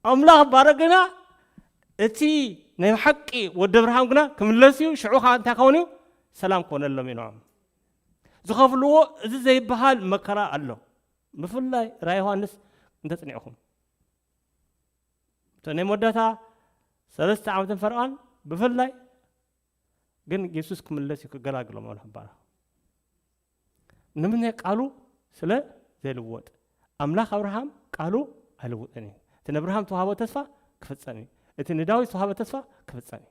ኣምላኽ ባረ ግና እቲ ናይ ሓቂ ወዲ ኣብርሃም ግና ክምለስ እዩ። ሽዑ ከዓ እንታይ ክኸውን እዩ? ሰላም ክኾነሎም እዩ። ንዖም ዝኸፍልዎ እዚ ዘይበሃል መከራ ኣሎ። ብፍላይ ራ ዮሃንስ እንተጽኒዕኹም እቶ ናይ መወዳእታ ሰለስተ ዓመትን ፈርቓን ብፍላይ ግን የሱስ ክምለስ እዩ ክገላግሎም ኣሉ ሕባራ ንምንታይ ቃሉ ስለ ዘይልወጥ ኣምላኽ ኣብርሃም ቃሉ ኣይልውጥን እዩ። እቲ ንኣብርሃም ተዋህቦ ተስፋ ክፍጸም እዩ። እቲ ንዳዊት ተዋህቦ ተስፋ ክፍጸም እዩ።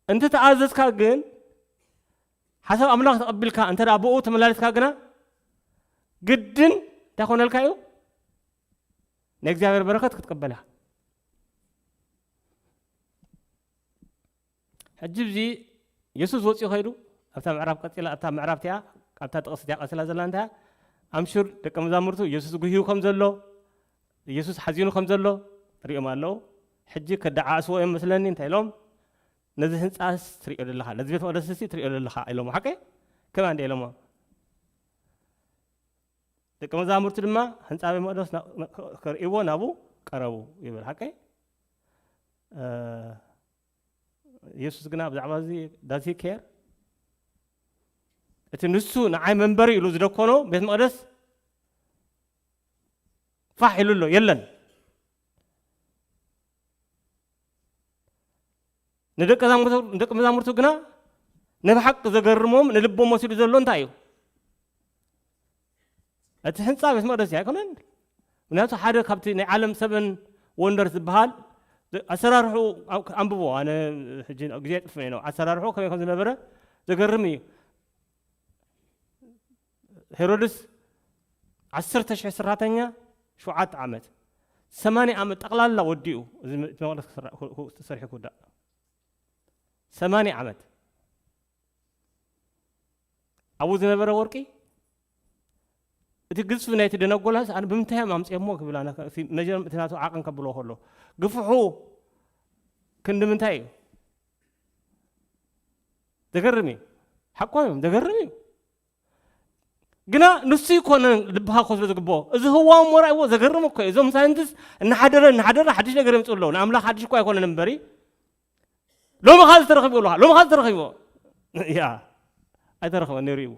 እንተ ተኣዘዝካ ግን፣ ሓሳብ ኣምላኽ ተቐቢልካ እንተ ደኣ ብኡ ተመላሊስካ ግና፣ ግድን እንታይ ኮነልካ እዩ? ናይ እግዚኣብሔር በረኸት ክትቅበል ኢኻ። ሕጂ እዚ የሱስ ወጺኡ ኸይዱ፣ ኣብታ ምዕራፍ ቀጺላ፣ ኣብታ ምዕራፍ እቲኣ፣ ኣብታ ጥቕሲ እቲኣ ቀጺላ ዘላ እንታይ እያ? ኣምሹር ደቀ መዛሙርቱ የሱስ ጉህዩ ከም ዘሎ፣ የሱስ ሓዚኑ ከም ዘሎ ሪኦም ኣለዉ። ሕጂ ከደዓዕስዎ እዮም መስለኒ፣ እንታይ ኢሎም? "ነዚ ህንጻስ ትሪኦ ዘለኻ፣ ነዚ ቤት መቕደስሲ ትሪኦ ዘለኻ" ኢሎሞ። ሓቀይ? ከመይ እንደ ኢሎሞ? ደቀ መዛሙርቱ ድማ ህንጻ ቤት መቕደስ ና-፣ ከርእይዎ ናብኡ ቀረቡ ይብል። ሓቀይ? እ፣ የሱስ ግና ብዛዕባ እዚ፣ does he care? እቲ ንሱ ንዓይ መንበሪ ኢሉ ዝደኮኖ ቤት መቕደስ ፋሕ ኢሉ ኣሎ፣ የለን። ንደቀ መዛሙርቱ፣ ንደቀ መዛሙርቱ ግና ንብሓቂ ዘገርሞም፣ ንልቦም ወሲዱ ዘሎ እንታይ እዩ? እቲ ህንጻ ቤት መቕደስ እዩ ኣይኮነን? ምክንያቱ ሓደ ካብቲ ናይ ዓለም ሰቨን ወንደር ዝበሃል ኣሰራርሑ ኣንብቦ። ኣነ ሕጂ ግዜ የጥፍእ ነው። ኣሰራርሑ ከመይ ከም ዝነበረ ዘገርም እዩ። ሄሮድስ ዓሰርተ ሽሕ ሰራሕተኛ፣ ሸውዓተ ዓመት፣ ሰማንያ ዓመት ጠቕላላ ወዲኡ እዚ መ-፣ መቕደስ ክስራ-፣ ክው-፣ ክው-፣ ተሰሪሑ ክውዳእ። ሰማንያ ዓመት። ኣብኡ ዝነበረ ወርቂ፣ እቲ ግዝፊ ናይቲ ደነጎላስ ኣነ ብምንታይ እዮም ኣምፅኦሞ ክብል፣ ኣነ እቲ መጀመ-፣ እቲ ናቱ ዓቐን ከብሎ ከሎ፣ ግፍሑ ክንዲ ምንታይ እዩ? ዘገርም እዩ። ሓቆም እዮም፣ ዘገርም እዩ። ግና ንሱ ይኮነን ልብኻ ክወስዶ ዝግብኦ። እዚ ህዋም ወራይዎ ዘገርም እኮ እዩ። እዞም ሳይንቲስት እናሓደረ፣ እናሓደረ ሓድሽ ነገር የምፅኡ ኣለዉ። ንኣምላኽ ሓድሽ እኮ ኣይኮነን እምበሪ፣ ሎሚ ኻዚ ተረኺቡ ኣለኻ፣ ሎሚ ኻዚ ተረኺቡ። ያ፣ ኣይተረኸበን ነይሩ እዩ።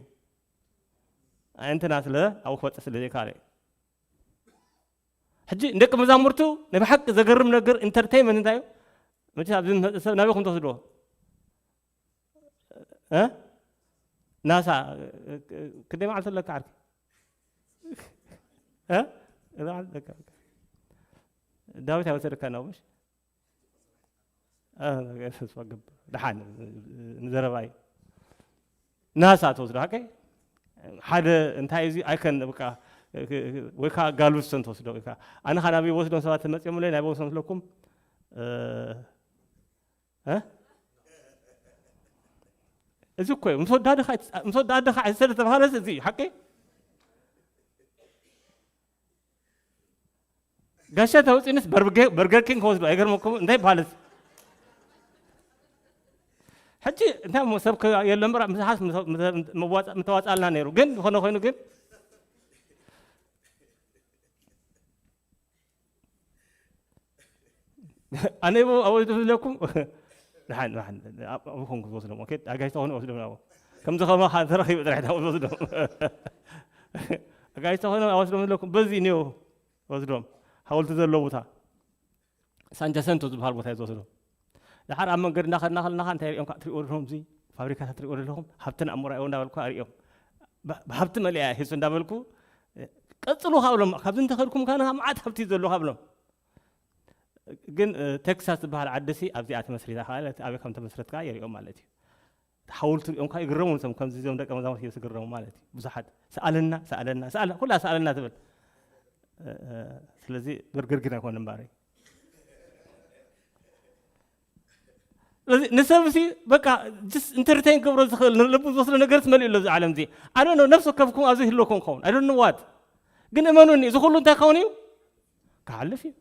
ኣየንትና ስለ ኣብኡ ክበፅሕ ስለ ዘይከኣለ እዩ። ሕጂ ንደቂ መዛሙርቱ ናይ ብሓቂ ዘገርም ነገር፣ ኢንተርቴይንመንት እንታይ እዩ? መቸስ ኣብዚ ዝመፅእ ሰብ ናበይ ከም ትወስድዎ? እ? ናሳ፣ ክንደይ መዓልቲ ኣለካ ዓርኪ? እ? ክንደይ መዓልቲ ኣለካ? ዳዊት ኣይወሰደካ ነው፣ ምሽ? እ፣ ተስፋ ገብር። ደሓን፣ ንዘረባ እዩ። ናሳ ትወስዶ፣ ሓቀይ? ሓደ እንታይ እዚ ኣይከን፣ በቃ፣ ወይ ከዓ ጋልቭስተን ትወስዶ፣ ወይ ከዓ ኣነ ኸኣ ናበይ ወስዶም ሰባት መጺኦምለይ፣ ናበይ ወስዶም ስለኩም፣ እ፣ እ? እዚ እኮ እዩ። ምስ ወዲ ኣደኻ ኣይትጻ-፣ ምስ ወዲ ኣደኻ ኣይትሰደ ተባሃለስ እዚ እዩ፣ ሓቀይ? ጋሻ ተውፂንስ በርገ-፣ በርገር ኪንግ ክወስዶ ኣይገርመኩም? እንታይ ይበሃልስ? ሕጂ እንታይ እሞ ሰብ ከ-፣ የለን፣ ምራ-፣ ምሳሓስ ምተ-፣ ምተ-፣ ምዋፃ-፣ ምተዋፃልና ነይሩ። ግን ዝኾነ ኮይኑ ግን ኣነ ይቦ ኣብኡ ዝለኩም። ደሓን፣ ደሓን፣ ኣብ-፣ ኣብኡ ኮንኩ ዝወስዶም። ኦኬ፣ ኣጋይሽ ተኾኑ ወስዶም ናብኡ። ከምዚ ከማኻ ተረኺቡ ጥራሕ ናብኡ ዝወስዶም። ኣጋይሽ ተኾኑ ወስዶም ዝለኩም። በዚ እኒኦ ወስዶም። ሓወልቲ ዘለዎ ቦታ። ሳን ጃሰንቶ ዝበሃል ቦታ እዩ ዝወስዶም። ደሓር ኣብ መንገዲ እናኸድና ከለና እንታይ ሪኦም፣ ትሪእዎ ኣለኹም፣ እዚ ፋብሪካታት ትሪእዎ ኣለኹም፣ ሃብትን ኣሞራዮ እንዳበልኩ ሪኦም። ብ-፣ ብሃብቲ መሊኣ እያ ሂሱ እንዳበልኩ፣ ቀጽሉ ካብ ሎም፣ ካብዚ እንተኸድኩም ካነ መዓት ሃብቲ እዩ ዘሎ ካብ ሎም። ግን፣ እ፣ ቴክሳስ ዝበሃል ዓዲ ሲ ኣብዚኣ ተመስሪታ ከኣ፣ ኣበይ ከም ተመስረት ከኣ የርእዮም ማለት እዩ። እቲ ሓወልቲ ሪኦም ከኣ ይግረሙ፣ ንሶም ከምዚ እዞም ደቀ መዛሙርቲ እዮም ዝግረሙ ማለት እዩ። ብዙሓት፣ "ሰኣለና፣ ሰኣለና፣ ሰኣለ-፣ ኩላ ሰኣለና" ትብል። እ፣ እ፣ ስለዚ ግርግር ግን ኣይኮነን እምበኣር። ስለዚ ንሰብ ሲ በቃ ጅስ ኢንተርቴን ክገብሮ ዝኽእል፣ ንልቡ ዝወስዶ ነገርስ መሊኡ ኣሎ እዚ ዓለም እዚ። I don't know፣ ነፍሲ ወከፍኩም ኣብዚ ይህልወኩም ክኸውን። I don't know what። ግን እመኑኒ፣ እዚ ኩሉ እንታይ ክኸውን እዩ? ክሓልፍ እዩ።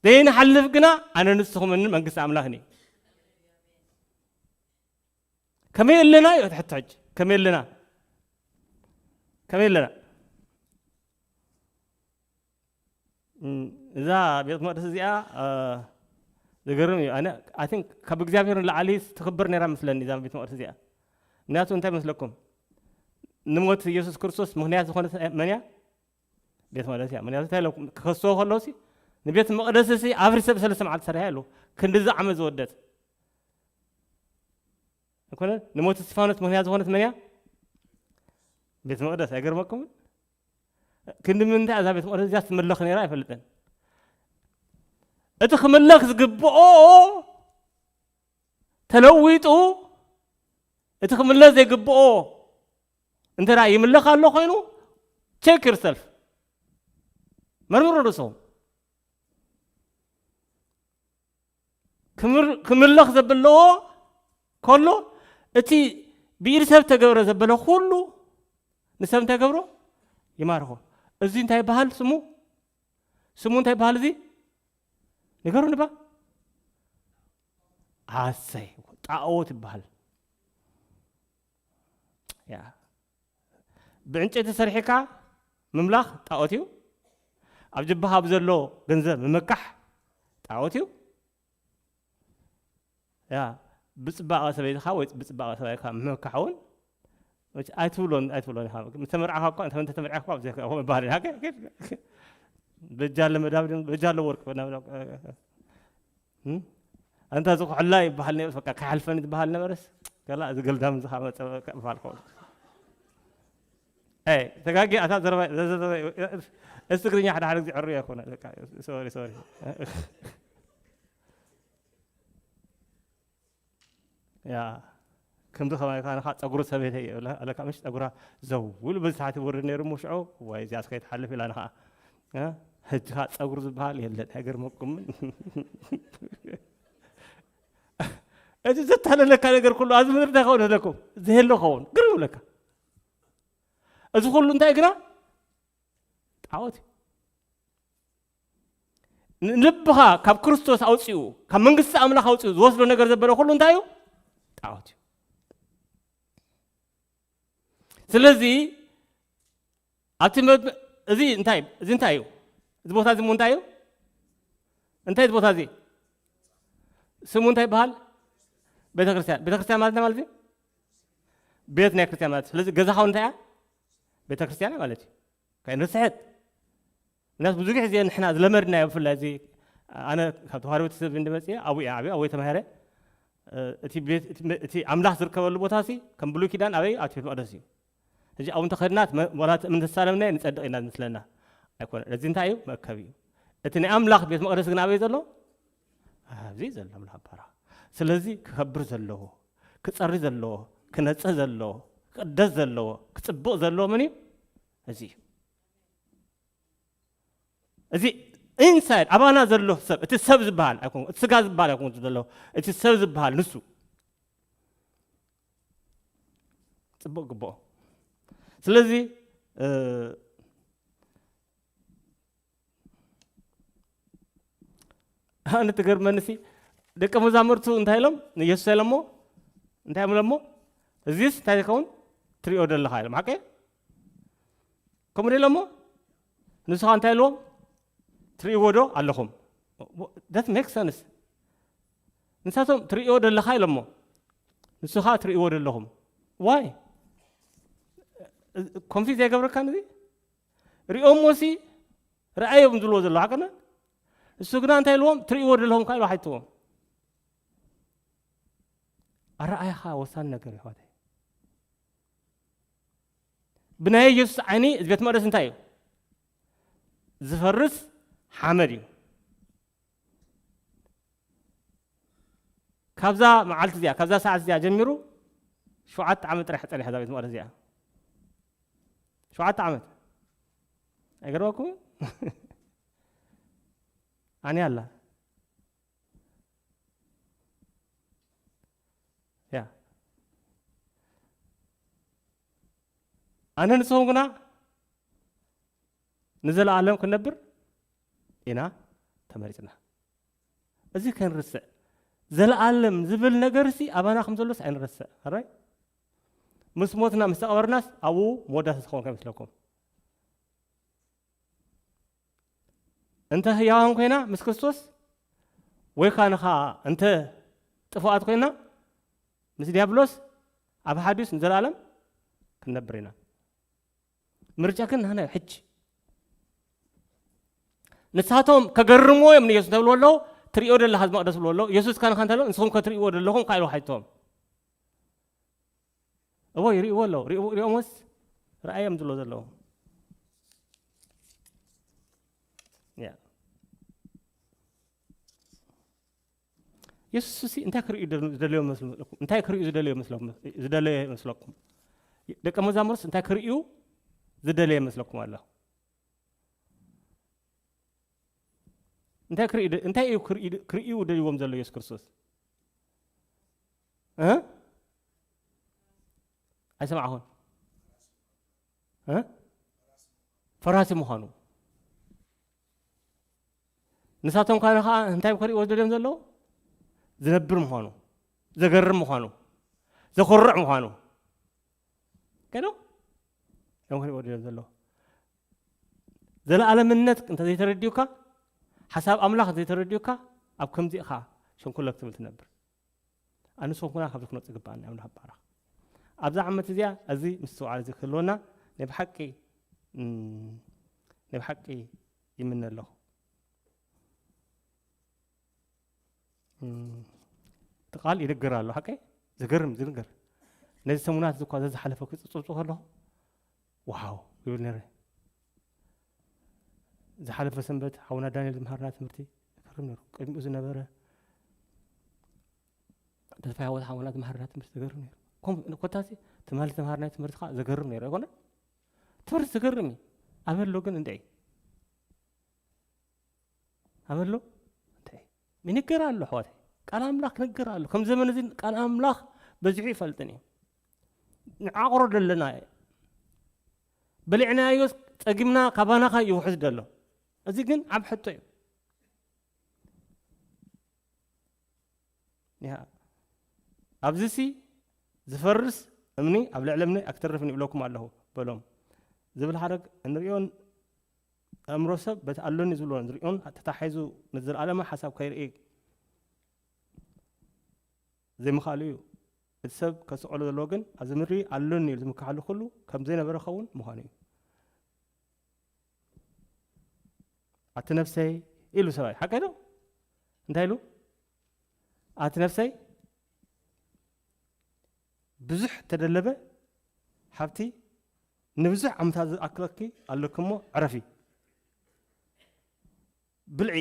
ዘይንሓልፍ ግና ኣነ ንስኹምን መንግስቲ ኣምላኽን እዩ። ከመይ ኣለና እዩ እቲ ሕቶ ሕጂ? ከመይ ኣለና? ከመይ ኣለና? እም፣ እዛ ቤት መቕደስ እዚኣ፣ እ፣ ዝገርም እዩ። ኣነ፣ I think ካብ እግዚኣብሔር ንላዕሊ ትኽበር ነይራ መስለኒ እዛ ቤት መቕደስ እዚኣ። ምክንያቱ እንታይ መስለኩም? ንሞት ኢየሱስ ክርስቶስ ምኽንያት ዝኾነት መን እያ? ቤት መቕደስ እያ። ምክንያቱ እንታይ ኢሎም ክኸስዎ ከለውሲ፣ ንቤት መቕደስሲ ኣፍሪሰ ብሰለስተ መዓልቲ ሰሪሐ ኢሉ። ክንድዚ ዓመት ዝወደት። ኣይኮነን? ንሞት እስጢፋኖስ ምኽንያት ዝኾነት መን እያ? ቤት መቕደስ። ኣይገርመኩምን? ክንዲ ምንታይ እዛ ቤት መቕደስ እዚኣ ትምለኽ ነይራ ኣይፈልጥን። እቲ ክምለኽ ዝግብኦ ተለዊጡ እቲ ክምለስ ዘይግብኦ እንተ ደኣ ይምለኽ ኣሎ ኮይኑ፣ check yourself፣ መርምሩ ርእሶም። ክምር- ክምለኽ ዘብለዎ ከሎ፣ እቲ ብኢድ ሰብ ተገብረ ዘበለ ኩሉ ንሰብ እንታይ ገብሮ? ይማርኾ። እዚ እንታይ ይበሃል ስሙ? ስሙ እንታይ ይበሃል እዚ? ንገሩኒ ባ። ኣሰይ፣ ጣኦት ይበሃል። ያ፣ ብዕንጨይቲ ሰሪሕካ ምምላኽ ጣኦት እዩ። ኣብ ጅባኻ ብዘሎ ገንዘብ ምምካሕ ጣኦት እዩ። ያ፣ ብጽባቐ ሰበይትኻ ወይ ብጽባቐ ሰብኣይካ ምምካሕ እውን፣ መች-፣ ኣይትብሎን፣ ኣይትብሎን ኢኻ። ምስ ተመርዓኻ እኳ፣ እንተ ተመርዓኻ እኳ፣ ኣብ ዘይከ-፣ ከምኡ ይበሃል። ሃገ-፣ ሃገ-፣ በጃለ መዳብ ድም-፣ በጃለ ወርቅ መዳብ፣ እም? ኣንታ ዝኹሕላ ይበሃል ነይሩ፣ በቃ፣ ከይሓልፈኒ ዝበሃል ነበረስ፣ ገላ እዚ ገልዳም ዝኻ መጸ፣ በቃ፣ ምባልኮ። ኣይ፣ ተጋጊ፣ ኣታ ዘረባ፣ ዘ-፣ ዘ-፣ ዘ-፣ እዚ ትግርኛ ሓደ ሓደ ግዜ ዕሩ ኣይኮነ፣ በቃ፣ ሶሪ፣ ሶሪ። ያ፣ ከምዚ ከማይ ካንኻ ጸጉሪ ሰበይተይ እየ፣ ኣለካ፣ ምሽ ጸጉራ ዘው ኢሉ በዚ ታሕቲ ወርድ ነይሩ እሞ ሽዑ፣ ዋይ፣ እዚኣስ ከይትሓልፍ ኢላ ንኻ። እ? ሕጂ ኸኣ ጸጉሪ ዝበሃል የለን፣ ኣይገርመኩምን? እቲ ዘታለለካ ነገር ኩሉ ኣብዚ ምድሪ እንታይ ከውን ዘለኩም? ዘየሎ ከውን። ግርም ይብለካ። እዚ ኩሉ እንታይ ግና? ጣዖት እዩ። ንልብኻ ካብ ክርስቶስ ኣውጺኡ፣ ካብ መንግስቲ ኣምላኽ ኣውጺኡ ዝወስዶ ነገር ዘበለ ኩሉ እንታይ እዩ? ጣዖት እዩ። ስለዚ ኣብቲ መ-፣ እዚ እንታይ፣ እዚ እንታይ እዩ? እዚ ቦታ እዚ እሞ እንታይ እዩ? እንታይ እዚ ቦታ እዚ? ስሙ እንታይ ይበሃል? ቤተ ክርስቲያን። ቤተ ክርስቲያን ማለት እንታይ ማለት እዩ? ቤት ናይ ክርስቲያን ማለት እዩ። ስለዚ ገዛኻ እውን እንታይ እያ? ቤተ ክርስቲያን እያ ማለት እዩ። ከይንርስሕት። ምክንያቱ ብዙሕ ግዜ ንሕና ዝለመድናዮ፣ ብፍላይ እዚ ኣነ ካብ ተዋህዶ ቤተሰብ እንድመፅእ ኣብኡ እየ ዓብየ፣ ኣብኡ እየ ተማሂረ። እ፣ እቲ ቤት፣ እቲ መ-፣ እቲ ኣምላኽ ዝርከበሉ ቦታ ሲ ከም ብሉይ ኪዳን ኣበይ? ኣብቲ ቤት መቕደስ እዩ። ሕጂ ኣብኡ እንተኸድና፣ መ-፣ ዋላ እቲ እምኒ ተሳለምና ንጸድቕ ኢና ዝመስለና። ኣይኮነን። እዚ እንታይ እዩ? መእከቢ እዩ። እቲ ናይ ኣምላኽ ቤት መቕደስ ግን ኣበይ ዘሎ? ኣብዚ ዘሎ ኣምላኽ ባራ። ስለዚ ክኸብር ዘለዎ፣ ክጸሪ ዘለዎ፣ ክነጽህ ዘለዎ፣ ክቅደስ ዘለዎ፣ ክጽብቕ ዘለዎ መን እዩ? እዚ እዩ። እዚ ኢንሳይድ ኣባና ዘሎ ሰብ፣ እቲ ሰብ ዝበሃል ኣይኮን፣ እቲ ስጋ ዝበሃል ኣይኮን ዘሎ፣ እቲ ሰብ ዝበሃል ንሱ ጽቡቕ ግብኦ። ስለዚ፣ እ፣ ኣነ ትገርመኒ ሲ፣ ደቀ መዛሙርቱ እንታይ ኢሎም? ንየሱስ ኢሎሞ፣ እንታይ ኢሎሞ? እዚስ እንታይ ይኸውን? ትሪኦ ዘለኻ ኢሎም። ሓቀይ? ከምኡ ዶ ኢሎሞ? ንስኻ እንታይ ኢልዎም? ትሪእዎ ዶ ኣለኹም? That makes sense። ንሳቶም ትሪእዎ ዶ ኣለኻ ኢሎሞ። ንስኻ ትሪእዎ ዶ ኣለኹም? ዋይ? ኮንፊዝ ኣይገብረካን እዚ? ሪኦሞ ሲ ረኣዮም ዝብልዎ ዘለዉ ሓቀና? እሱ ግና እንታይ ኢልዎም? ትሪእዎ ዶ ኣለኹም ከ ኢሉ ሓይትዎም። ኣረኣእያኻ ወሳኒ ነገር እዩ ኣሕዋተይ። ብናይ የሱስ ዓይኒ እዚ ቤት መቕደስ እንታይ እዩ? ዝፈርስ ሓመድ እዩ። ካብዛ መዓልቲ እዚኣ፣ ካብዛ ሰዓት እዚኣ ጀሚሩ ሸውዓተ ዓመት ጥራሕ ጸኒሐ እዛ ቤት መቕደስ እዚኣ። ሸውዓተ ዓመት። ኣይገርመኩም? ኣነ ኣላ። ያ። ኣነ ንስኹም ግና ንዘለኣለም ክንነብር ኢና ተመሪጽና። እዚ ከንርስዕ፣ ዘለኣለም ዝብል ነገርሲ ኣባና ከም ዘሎስ ኣይንርስዕ። ኣራይ? ምስ ሞትና፣ ምስ ተቐበርናስ ኣብኡ መወዳእታ ዝኸውን ከይመስለኩም። እንተ ህያዋን ኮይና ምስ ክርስቶስ፣ ወይ ካንኻ እንተ ጥፉኣት ኮይና ምስ ዲያብሎስ፣ ኣብ ሓዲስ ንዘለኣለም ክንነብር ኢና። ምርጫ ግን ናህና እዩ ሕጂ። ንሳቶም ከገርምዎ እዮም ንየሱስ እንተብልዎ ኣለዉ፣ ትሪእዮ ደለኻ እዚ መቕደስ ብልዎ ኣለዉ። የሱስ ካንኻ እንተሎ፣ ንስኹም ከ ትሪእዎ ደለኹም? ካኢሉ ሓይቶም። እዎ፣ ይርእይዎ ኣለዉ። ሪእዎ-፣ ሪኦሞስ ረኣዮም ዝብሎ ዘለዉ። ያ። የሱስ ሲ እንታይ ክርእዩ ዝደል- ዝደለዮ መስለኩም? እንታይ ክርእዩ ዝደለዮ መስለኩም? ዝደለየ መስለኩም? ደቀ መዛሙርትስ እንታይ ክርእዩ ዝደለየ መስለኩም ኣሎ? እንታይ ክርእዩ ደ- እንታይ እዩ ክርእዩ ክርእዩ ደልዎም ዘሎ የሱስ ክርስቶስ? እ? ኣይሰማዕኹን። እ? ፈራሲ ምዃኑ። ንሳቶም ካነ ከዓ እንታይ ክርእይዎ ዝደልዮም ዘለዉ? ዝነብር ምዃኑ፣ ዘገርም ምዃኑ፣ ዘኮርዕ ምዃኑ። ከዶ እዮም ክርእይዎ ዝደልዮም ዘለዉ። ዘለኣለምነት እንተ ዘይተረዲዩካ፣ ሓሳብ ኣምላኽ ዘይተረዲዩካ፣ ኣብ ከምዚ ኢኻ ሸንኮለል ክትብል ትነብር። ኣንሶም ኩና ካብዚ ክንወጽእ ግባኣና እዮም ንሃባራ። ኣብዛ ዓመት እዚኣ እዚ ምስትውዓል እዚ ክህልወና ናይ ብሓቂ እም፣ ናይ ብሓቂ ይምነ ኣለኹ። እም፣ እቲ ቃል ይንገር ኣሎ ሓቀይ ዘገርም ዝንገር ነዚ ሰሙናት እዚ እኳ ዘዝሓለፈ ክፅፅብፁ ከለኹ ዋው ይብል ነረ። ዝሓለፈ ሰንበት ሓውና ዳንኤል ዝምሃርና ትምህርቲ ይገርም ነሩ። ቅድሚኡ ዝነበረ ተስፋ ህይወት ሓውና ዝምሃርና ትምህርቲ ዝገርም ነሩ። ኮታሲ ትማሊ ተምሃርናዮ ትምህርቲ ከዓ ዘገርም ነሩ ኣይኮነ? ትምህርቲ ዝገርም እዩ። ኣበሎ ግን እንታይ ኣበሎ እንታይ ይንገር ኣሎ ኣሕዋተይ? ቃል ኣምላኽ ክንገር ኣሎ። ከም ዘመን እዚ ቃል ኣምላኽ በዚሑ ይፈልጥን እዩ። ንዓቕሮ ደለና በሊዕናዮስ ጸጊምና ካባናኻ ይውሕዝ ደሎ። እዚ ግን ዓብ ሕቶ እዩ። ያ ኣብዚ ሲ ዝፈርስ እምኒ ኣብ ልዕሊ እምኒ ኣይክተርፍን ይብለኩም ኣለኹ በሎም ዝብል ሓረግ እንሪኦን ኣእምሮ ሰብ በቲ ኣሎኒ ዝብሎ ዝሪኦን ተታሒዙ ንዘለኣለማ ሓሳብ ከይርኢ ዘይምኽኣሉ እዩ። እቲ ሰብ ከስዕሎ ዘለዎ ግን ኣብዚ ምድሪ ኣሎኒ ኢሉ ዝምክሓሉ ኩሉ ከም ዘይነበረ ኸውን ምዃኑ እዩ። ኣቲ ነፍሰይ ኢሉ ሰብኣይ ሓቀይ ዶ እንታይ ኢሉ ኣቲ ነፍሰይ ብዙሕ ተደለበ ሓብቲ ንብዙሕ ዓመታት ዝኣክለኪ ኣለኪ እሞ ዕረፊ ብልዒ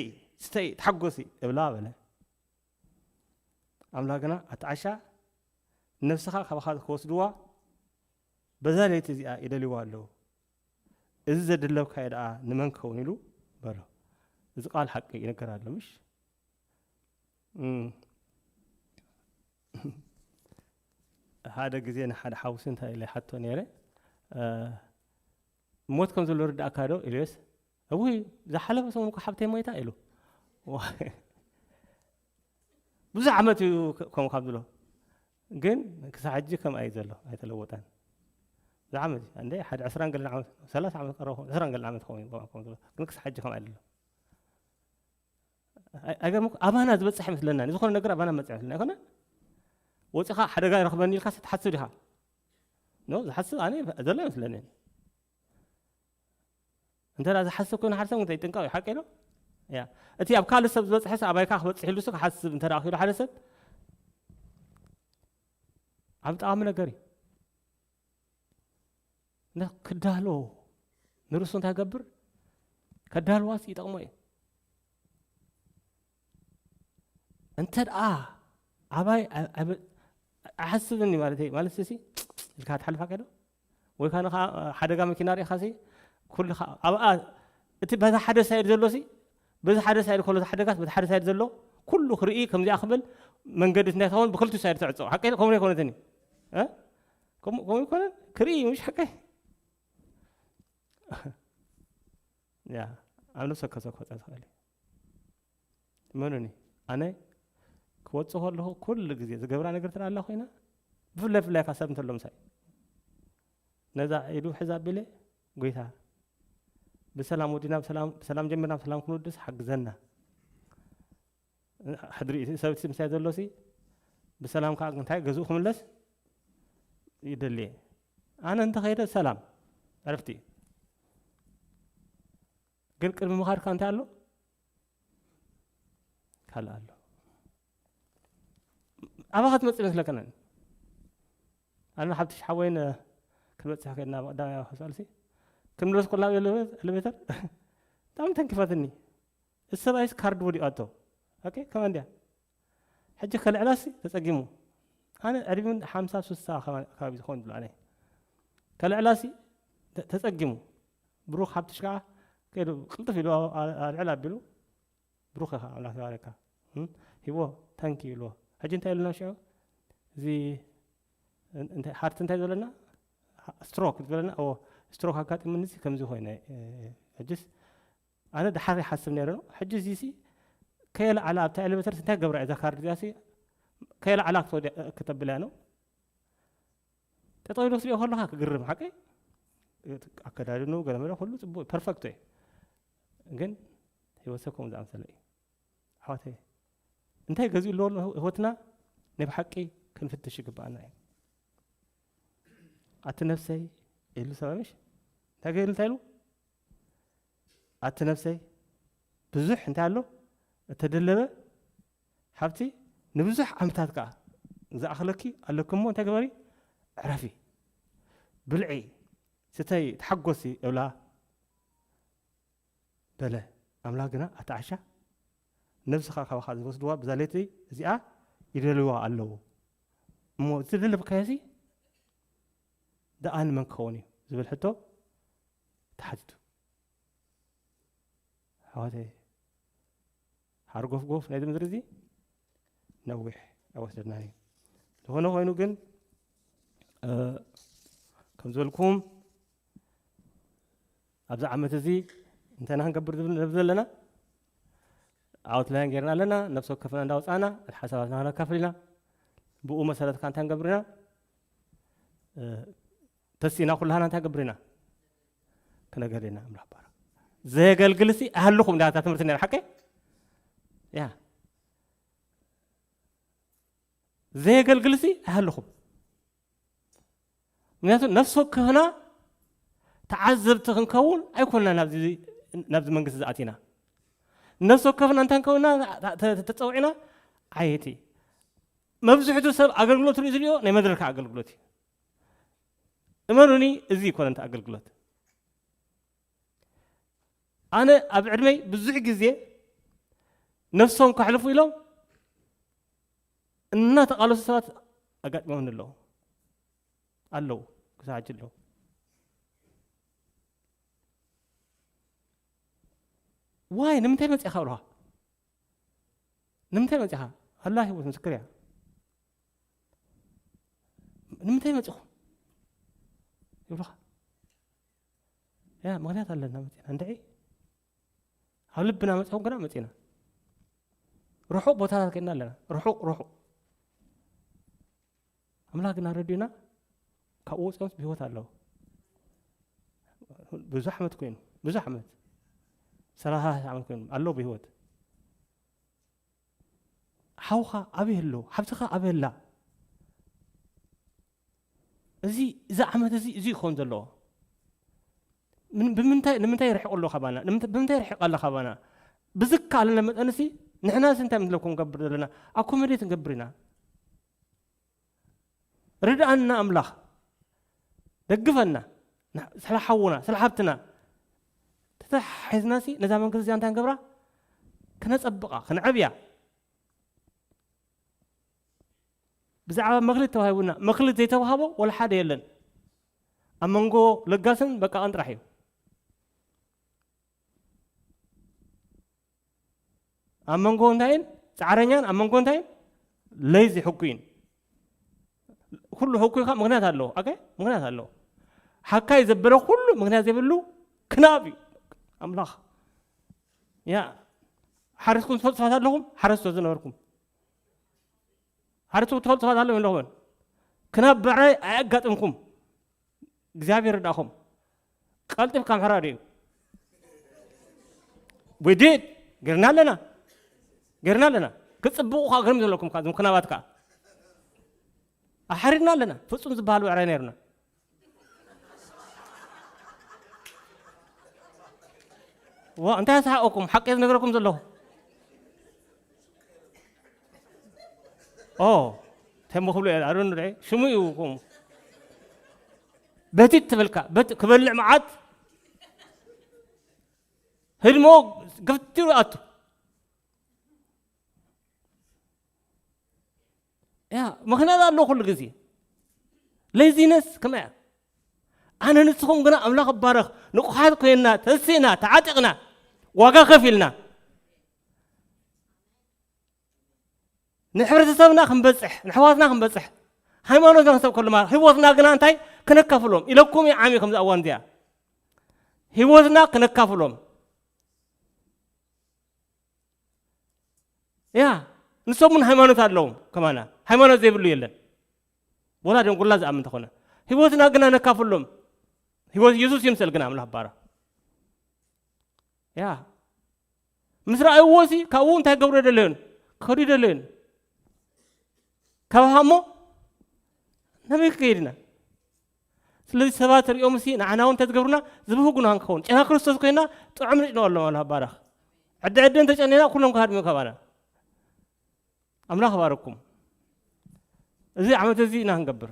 ስተይ ተሓጎሲ እብላ በለ። ኣምላኽ ግና ኣቲ ዓሻ ነፍስኻ ካባኻ ክወስድዋ በዛ ለይቲ እዚኣ ይደልይዋ ኣለዉ። እዚ ዘድለብካዮ ደኣ ንመን ክኸውን ኢሉ በሎ። እዚ ቃል ሓቂ ይነገር ኣሎ ምሽ? እም። ሓደ ግዜ ንሓደ ሓውሲ እንታይ ኢለ ሓቶ ነይረ፣ እ፣ ሞት ከም ዘሎ ርዳእካ ዶ ኢሉስ፣ እውይ ዝሓለፈ ሰሙን እኮ ሓብተይ ሞይታ ኢሉ። ዋይ። ብዙሕ ዓመት እዩ ከምኡ ካብ ዝብሎ፣ ግን ክሳብ ሕጂ ከምኣ እዩ ዘሎ ኣይተለወጠን። ብዙሕ ዓመት እዩ እንደ ሓደ ዕስራን ገለን ዓመት ሰላሳ ዓመት ቀረቡ ዕስራን ገለን ዓመት ክኸውን እዩ ከምኡ ዝብሎ፣ ግን ክሳብ ሕጂ ከምኣ እዩ ዘሎ። ኣይ- ኣይገርምኩ ኣባና ዝበፅሕ ይመስለና ዝኾነ ነገር ኣባና መፅሕ ይመስለና ኣይኮነ። ወፂኻ ሓደጋ ይረኽበኒ ኢልካ ትሓስብ ዲኻ? ኖ ዝሓስብ ኣነ ዘሎ ይመስለኒ። እንተ ዝሓስብ ኮይኑ ሓደ ሰብ እንታይ ጥንቃቕ እዩ ሓቂ ዶ? ያ እቲ ኣብ ካልእ ሰብ ዝበፅሐ ሰብ ኣባይካ ክበፅሕ ኢሉ ክሓስብ እንተ ክኢሉ ሓደ ሰብ ዓብ ጠቓሚ ነገር እዩ። ነ- ክዳሎ ንርእሱ እንታይ ገብር ከዳልዋስ ይጠቕሞ እዩ። እንተ ደኣ ኣባይ ኣ- ኣብ- ኣሓስብኒ ማለት እዩ ማለት ሲ ኢልካ ትሓልፋ ከዶ ወይ ካነ ከዓ ሓደጋ መኪና ርኢኻ ሲ ኩልኻ ኣብኣ እቲ በዛ ሓደ ሳይድ ዘሎ ሲ በዚ ሓደ ሳይድ ከሎ ሓደጋስ በቲ ሓደ ሳይድ ዘሎ ኩሉ ክርኢ ከምዚኣ ክብል መንገዲ እንታይ ትኸውን ብክልቲኡ ሳይድ ትዕፀው ሓቀ ከምኡ ኣይኮነትን እዩ እ? ከምኡ ከምኡ ይኮነን ክርኢ ምሽ ሓቀ ያ ኣብ ነብሰ ከሰ ክወፅእ ትኽእል እዩ መኑኒ ኣነ ክወፅእ ከለኹ ኩሉ ግዜ ዝገብራ ነገር ትላ ኣላ ኮይና ብፍላይ ፍላይ ካብ ሰብ እንተሎ ምሳይ ነዛ ኢዱ ሕዛ ኣቢለ ጎይታ ብሰላም ወዲና ብሰላም ብሰላም ጀሚርና ብሰላም ክንወድስ ሓግዘና ሕድሪ ሰብቲ ምሳይ ዘሎሲ ብሰላም ከዓ እንታይ ገዝኡ ክምለስ ይደልየ ኣነ እንተኸይደ ሰላም ዕርፍቲ ግን ቅድሚ ምኻድካ እንታይ ኣሎ ካልእ ኣሎ ኣባኻ ትመፅእ ይመስለከነ ኣነ ሓብትሽ ሓወይን ክንበፅሕ ከድና ቀዳማይ ክሳልሲ ክንምለስ ኮላ ኤሌቬተር ብጣዕሚ ተንክፈትኒ እዚ ሰብኣይስ ካርድ ወዲቃቶ ከመ እንድያ ሕጂ ከልዕላሲ ተጸጊሙ። ኣነ ዕድሚን ሓምሳ ሱሳ ኣከባቢ ዝኸውን ብሎ ኣነ። ከልዕላሲ ተ-፣ ተጸጊሙ። ብሩኽ ሃብትሽ ከኣ ከይዱ ቅልጥፍ ኢሉ ኣ-፣ ኣ-፣ ኣልዕል ኣቢሉ፣ "ብሩኽ ኢኻ፣ ኣምላኽ ይባርካ። እም፣ ሂቦ፣ ታንኪ" ይብልዎ። ሕጂ እንታይ ኢሉና ሽዑ? እዚ እን-፣ እንታይ፣ ሃርት እንታይ ዝበለና? ሃ-፣ ስትሮክ ዝበለና? እዎ፣ ስትሮክ ኣጋጢሙኒ እዚ ከምዚ ኮይነ፣ እ፣ ሕጅስ ኣነ ደሓር ይሓስብ ነይረ ነው። ሕጂ እዚ ሲ ከየልዓላ ኣብታ ኤሌቬተር እንታይ ገብራ እዛ ካርድ እዚኣ ሲ ከየልዓላ ክትወዲ-፣ ክተብልያ ነው። ጠጠው ኢሉ ክትሪኦ ከለኻ ክግርም ሓቀይ። ኣከዳድኑ ገለ መለ ኩሉ ጽቡቅ ፐርፈክቶ እዩ። ግን ህይወት ሰብ ከምኡ ዝኣመሰለ እዩ። ኣሕዋተይ፣ እንታይ ገዚኡ ኣለዎ ህይወትና ናይ ብሓቂ ክንፍትሽ ይግብኣና እዩ። ኣቲ ነፍሰይ ኢሉ ሰብኣይ ምሽ እንታይ ገይሩ እንታይ ኢሉ? ኣቲ ነፍሰይ ብዙሕ እንታይ ኣሎ እተደለበ ሃብቲ ንብዙሕ ዓመታት ከኣ ዝኣኽለኪ ኣለኪ እሞ እንታይ ግበሪ? ዕረፊ፣ ብልዒ፣ ስተይ፣ ተሓጎሲ እብላ። በለ። ኣምላኽ ግና ኣቲ ዓሻ ነብስኻ ካባኻ ዝወስድዋ ብዛ ለይቲ እዚኣ ይደልይዋ ኣለዉ። እሞ ዝተደለብካዮሲ ደኣ ንመን ክኸውን እዩ ዝብል ሕቶ ተሓቲቱ። ኣሕዋተይ፣ ሓርጎፍጎፍ ናይዚ ምድሪ እዚ ነዊሕ ኣይወስደናን እዩ። ዝኾነ ኮይኑ ግን፣ እ፣ ከም ዝበልኩም ኣብዚ ዓመት እዚ እንታይ ኢና ክንገብር ዝብል ንብል ዘለና? ኣውትላይን ጌርና ኣለና፣ ነፍሲ ወከፍና እንዳውጻእና፣ ሓሳባትና ክነካፍል ኢና። ብኡ መሰረት ከኣ እንታይ ንገብር ኢና? እ፣ ተሲእና ኩላህና እንታይ ንገብር ኢና? ክነገር ኢና። ኣምላኽ ባርኽ። ዘየገልግልሲ ኣይሃልኹም፣ እንዳ እታ ትምህርቲ ነይራ፣ ሓቀይ? ያ። ዘየገልግልሲ ኣይሃልኹም። ምክንያቱ ነፍሲ ወከፍና ተዓዘብቲ ክንከውን ኣይኮንና ናብዚ፣ ናብዚ መንግስቲ ዝኣቲና። ነፍሲ ወከፍና እንታይ ክንከውንና ተ-፣ ተ-፣ ተጸዊዕና? ዓየቲ። መብዝሕቱ ሰብ ኣገልግሎት ርእዩ ዝሪኦ ናይ መድረክ ኣገልግሎት እዩ። እመኑኒ፣ እዚ ይኮነ እቲ ኣገልግሎት። ኣነ ኣብ ዕድመይ ብዙሕ ግዜ ነፍሶም ከሕልፉ ኢሎም እናተቓለሱ ሰባት ኣጋጢሞምኒ ኣለዉ። ኣለዉ፣ ክሳብ ሕጂ ኣለዉ። ዋይ፣ ንምንታይ መጺእኻ ብለኻ? ንምንታይ መጺኻ? ኣላ ህይወት ምስክር እያ። ንምንታይ መጺኹም? ይብሉኻ። ያ፣ ምኽንያት ኣለና መጺና። እንድዒ፣ ኣብ ልብና መጺኹም ግና መጺና። ርሑቕ ቦታታት ከድና ኣለና። ርሑቕ፣ ርሑቕ። ኣምላኽ ግና ረድዩና፣ ካብኡ ወጺኦምስ ብህይወት ኣለዉ። ብዙሕ ዓመት ኮይኑ፣ ብዙሕ ዓመት፣ ሰላሳ ዓመት ኮይኑ ኣለዉ ብህይወት። ሓውኻ ኣበይ ኣሎ? ሓብትኻ ኣበይ ኣላ? እዚ፣ እዚ ዓመት እዚ፣ እዚ ክኸውን ዘለዎ። ምን-፣ ብምንታይ፣ ንምንታይ ርሒቑ ኣሎ ካባና? ንምንት-፣ ብምንታይ ርሒቕ ኣላ ካባና? ብዝከኣለና መጠንሲ፣ ንሕናስ እንታይ ምድለኩም ንገብር ዘለና? ኣኮመዴት ንገብር ኢና። ርድኣና ኣምላኽ፣ ደግፈና፣ ን-፣ ስለ ሓውና፣ ስለ ሓብትና ተተሓሒዝናሲ ነዛ መንግስቲ እዚኣ እንታይ ንገብራ? ክነጸብቓ፣ ክነዕብያ። ብዛዕባ መክሊት ተዋሂቡና፣ መክሊት ዘይተዋህቦ ወላ ሓደ የለን። ኣብ መንጎ ለጋስን በቃቕን ጥራሕ እዩ። ኣብ መንጎ እንታይን ጻዕረኛን፣ ኣብ መንጎ እንታይን ለይዚ ሕኩይን። ኩሉ ሕኩይ ከኣ ምኽንያት ኣለዎ። ኦኬ? ምኽንያት ኣለዎ። ሓካይ ዘበለ ኩሉ ምኽንያት ዘይብሉ ክናብ እዩ። ኣምላኽ። ያ፣ ሓሪስኩም ትፈልጡ ሰባት ኣለኹም? ሓረስቶ ዝነበርኩም። ሓረስቶ ትፈልጡ ሰባት ኣለኹም የለኹምን? ክናብ ብዕራይ ኣየጋጥምኩም። እግዚኣብሔር ርዳእኹም። ቀልጢፍካ ምሕራድ እዩ። We did። ጌርና ኣለና። ጌርና ኣለና። ክጽብቑ ከኣ ግርም ዘለኩም ከኣ፣ እዞም ክናባት ከኣ። ኣሕሪድና ኣለና። ፍጹም ዝበሃል ብዕራይ ነይሩና። ዋ፣ እንታይ ኣስሓቐኩም? ሓቂ ዝነግረኩም ዘለኹ። ኦ፣ እንታይ እሞ ክብሉ እየ፣ ኣሮን ርዒ፣ ሽሙ እዩ ከምኡ። በቲ ትብልካ፣ በቲ ክበልዕ መዓት ህድሞ ገፍቲሩ ኣቱ። ያ ምኽንያት ኣሎ ኩሉ ግዜ። ሌዚነስ ከመይ እያ? ኣነ ንስኹም ግና ኣምላኽ ይባረኽ፣ ንቑሓት ኮይንና፣ ተሲእና፣ ተዓጢቕና፣ ዋጋ ከፊልና ንሕብረተሰብና ክንበፅሕ፣ ንኣሕዋትና ክንበፅሕ፣ ሃይማኖትና ክንሰብከሎም፣ ህይወትና ግና እንታይ ክነካፍሎም ኢለኩም እዩ ዓሚ ከምዚ እዋን እዚኣ። ህይወትና ክነካፍሎም። ያ ንሶም እውን ሃይማኖት ኣለዎም ከማና። ሃይማኖት ዘይብሉ የለን። ወላ ደንጉላ ዝኣምን እንተኾነ ህይወትና ግና ነካፍሎም። ህይወት ኢየሱስ ይምሰል ግና ኣምላኽ ባራ። ያ ምስ ረኣይዎ ሲ ካብኡ እንታይ ገብሩ ደለዮን? ከዱ ደለዮን? ካብ ሃሞ ናበይ ክከይድና? ስለዚ ሰባት ሪኦም ሲ ንዓና እውን እንተዝገብሩና ዝብህጉና ንክኸውን። ጨና ክርስቶስ ኮይና ጥዑም ንጭነኦ ኣለና። ኣምላኽ ባረኽ። ዕደ ዕደ እንተጨኒና ኩሎም ክሃድሙ ካባና። ኣምላኽ ባረኩም። እዚ ዓመት እዚ ኢና ክንገብር።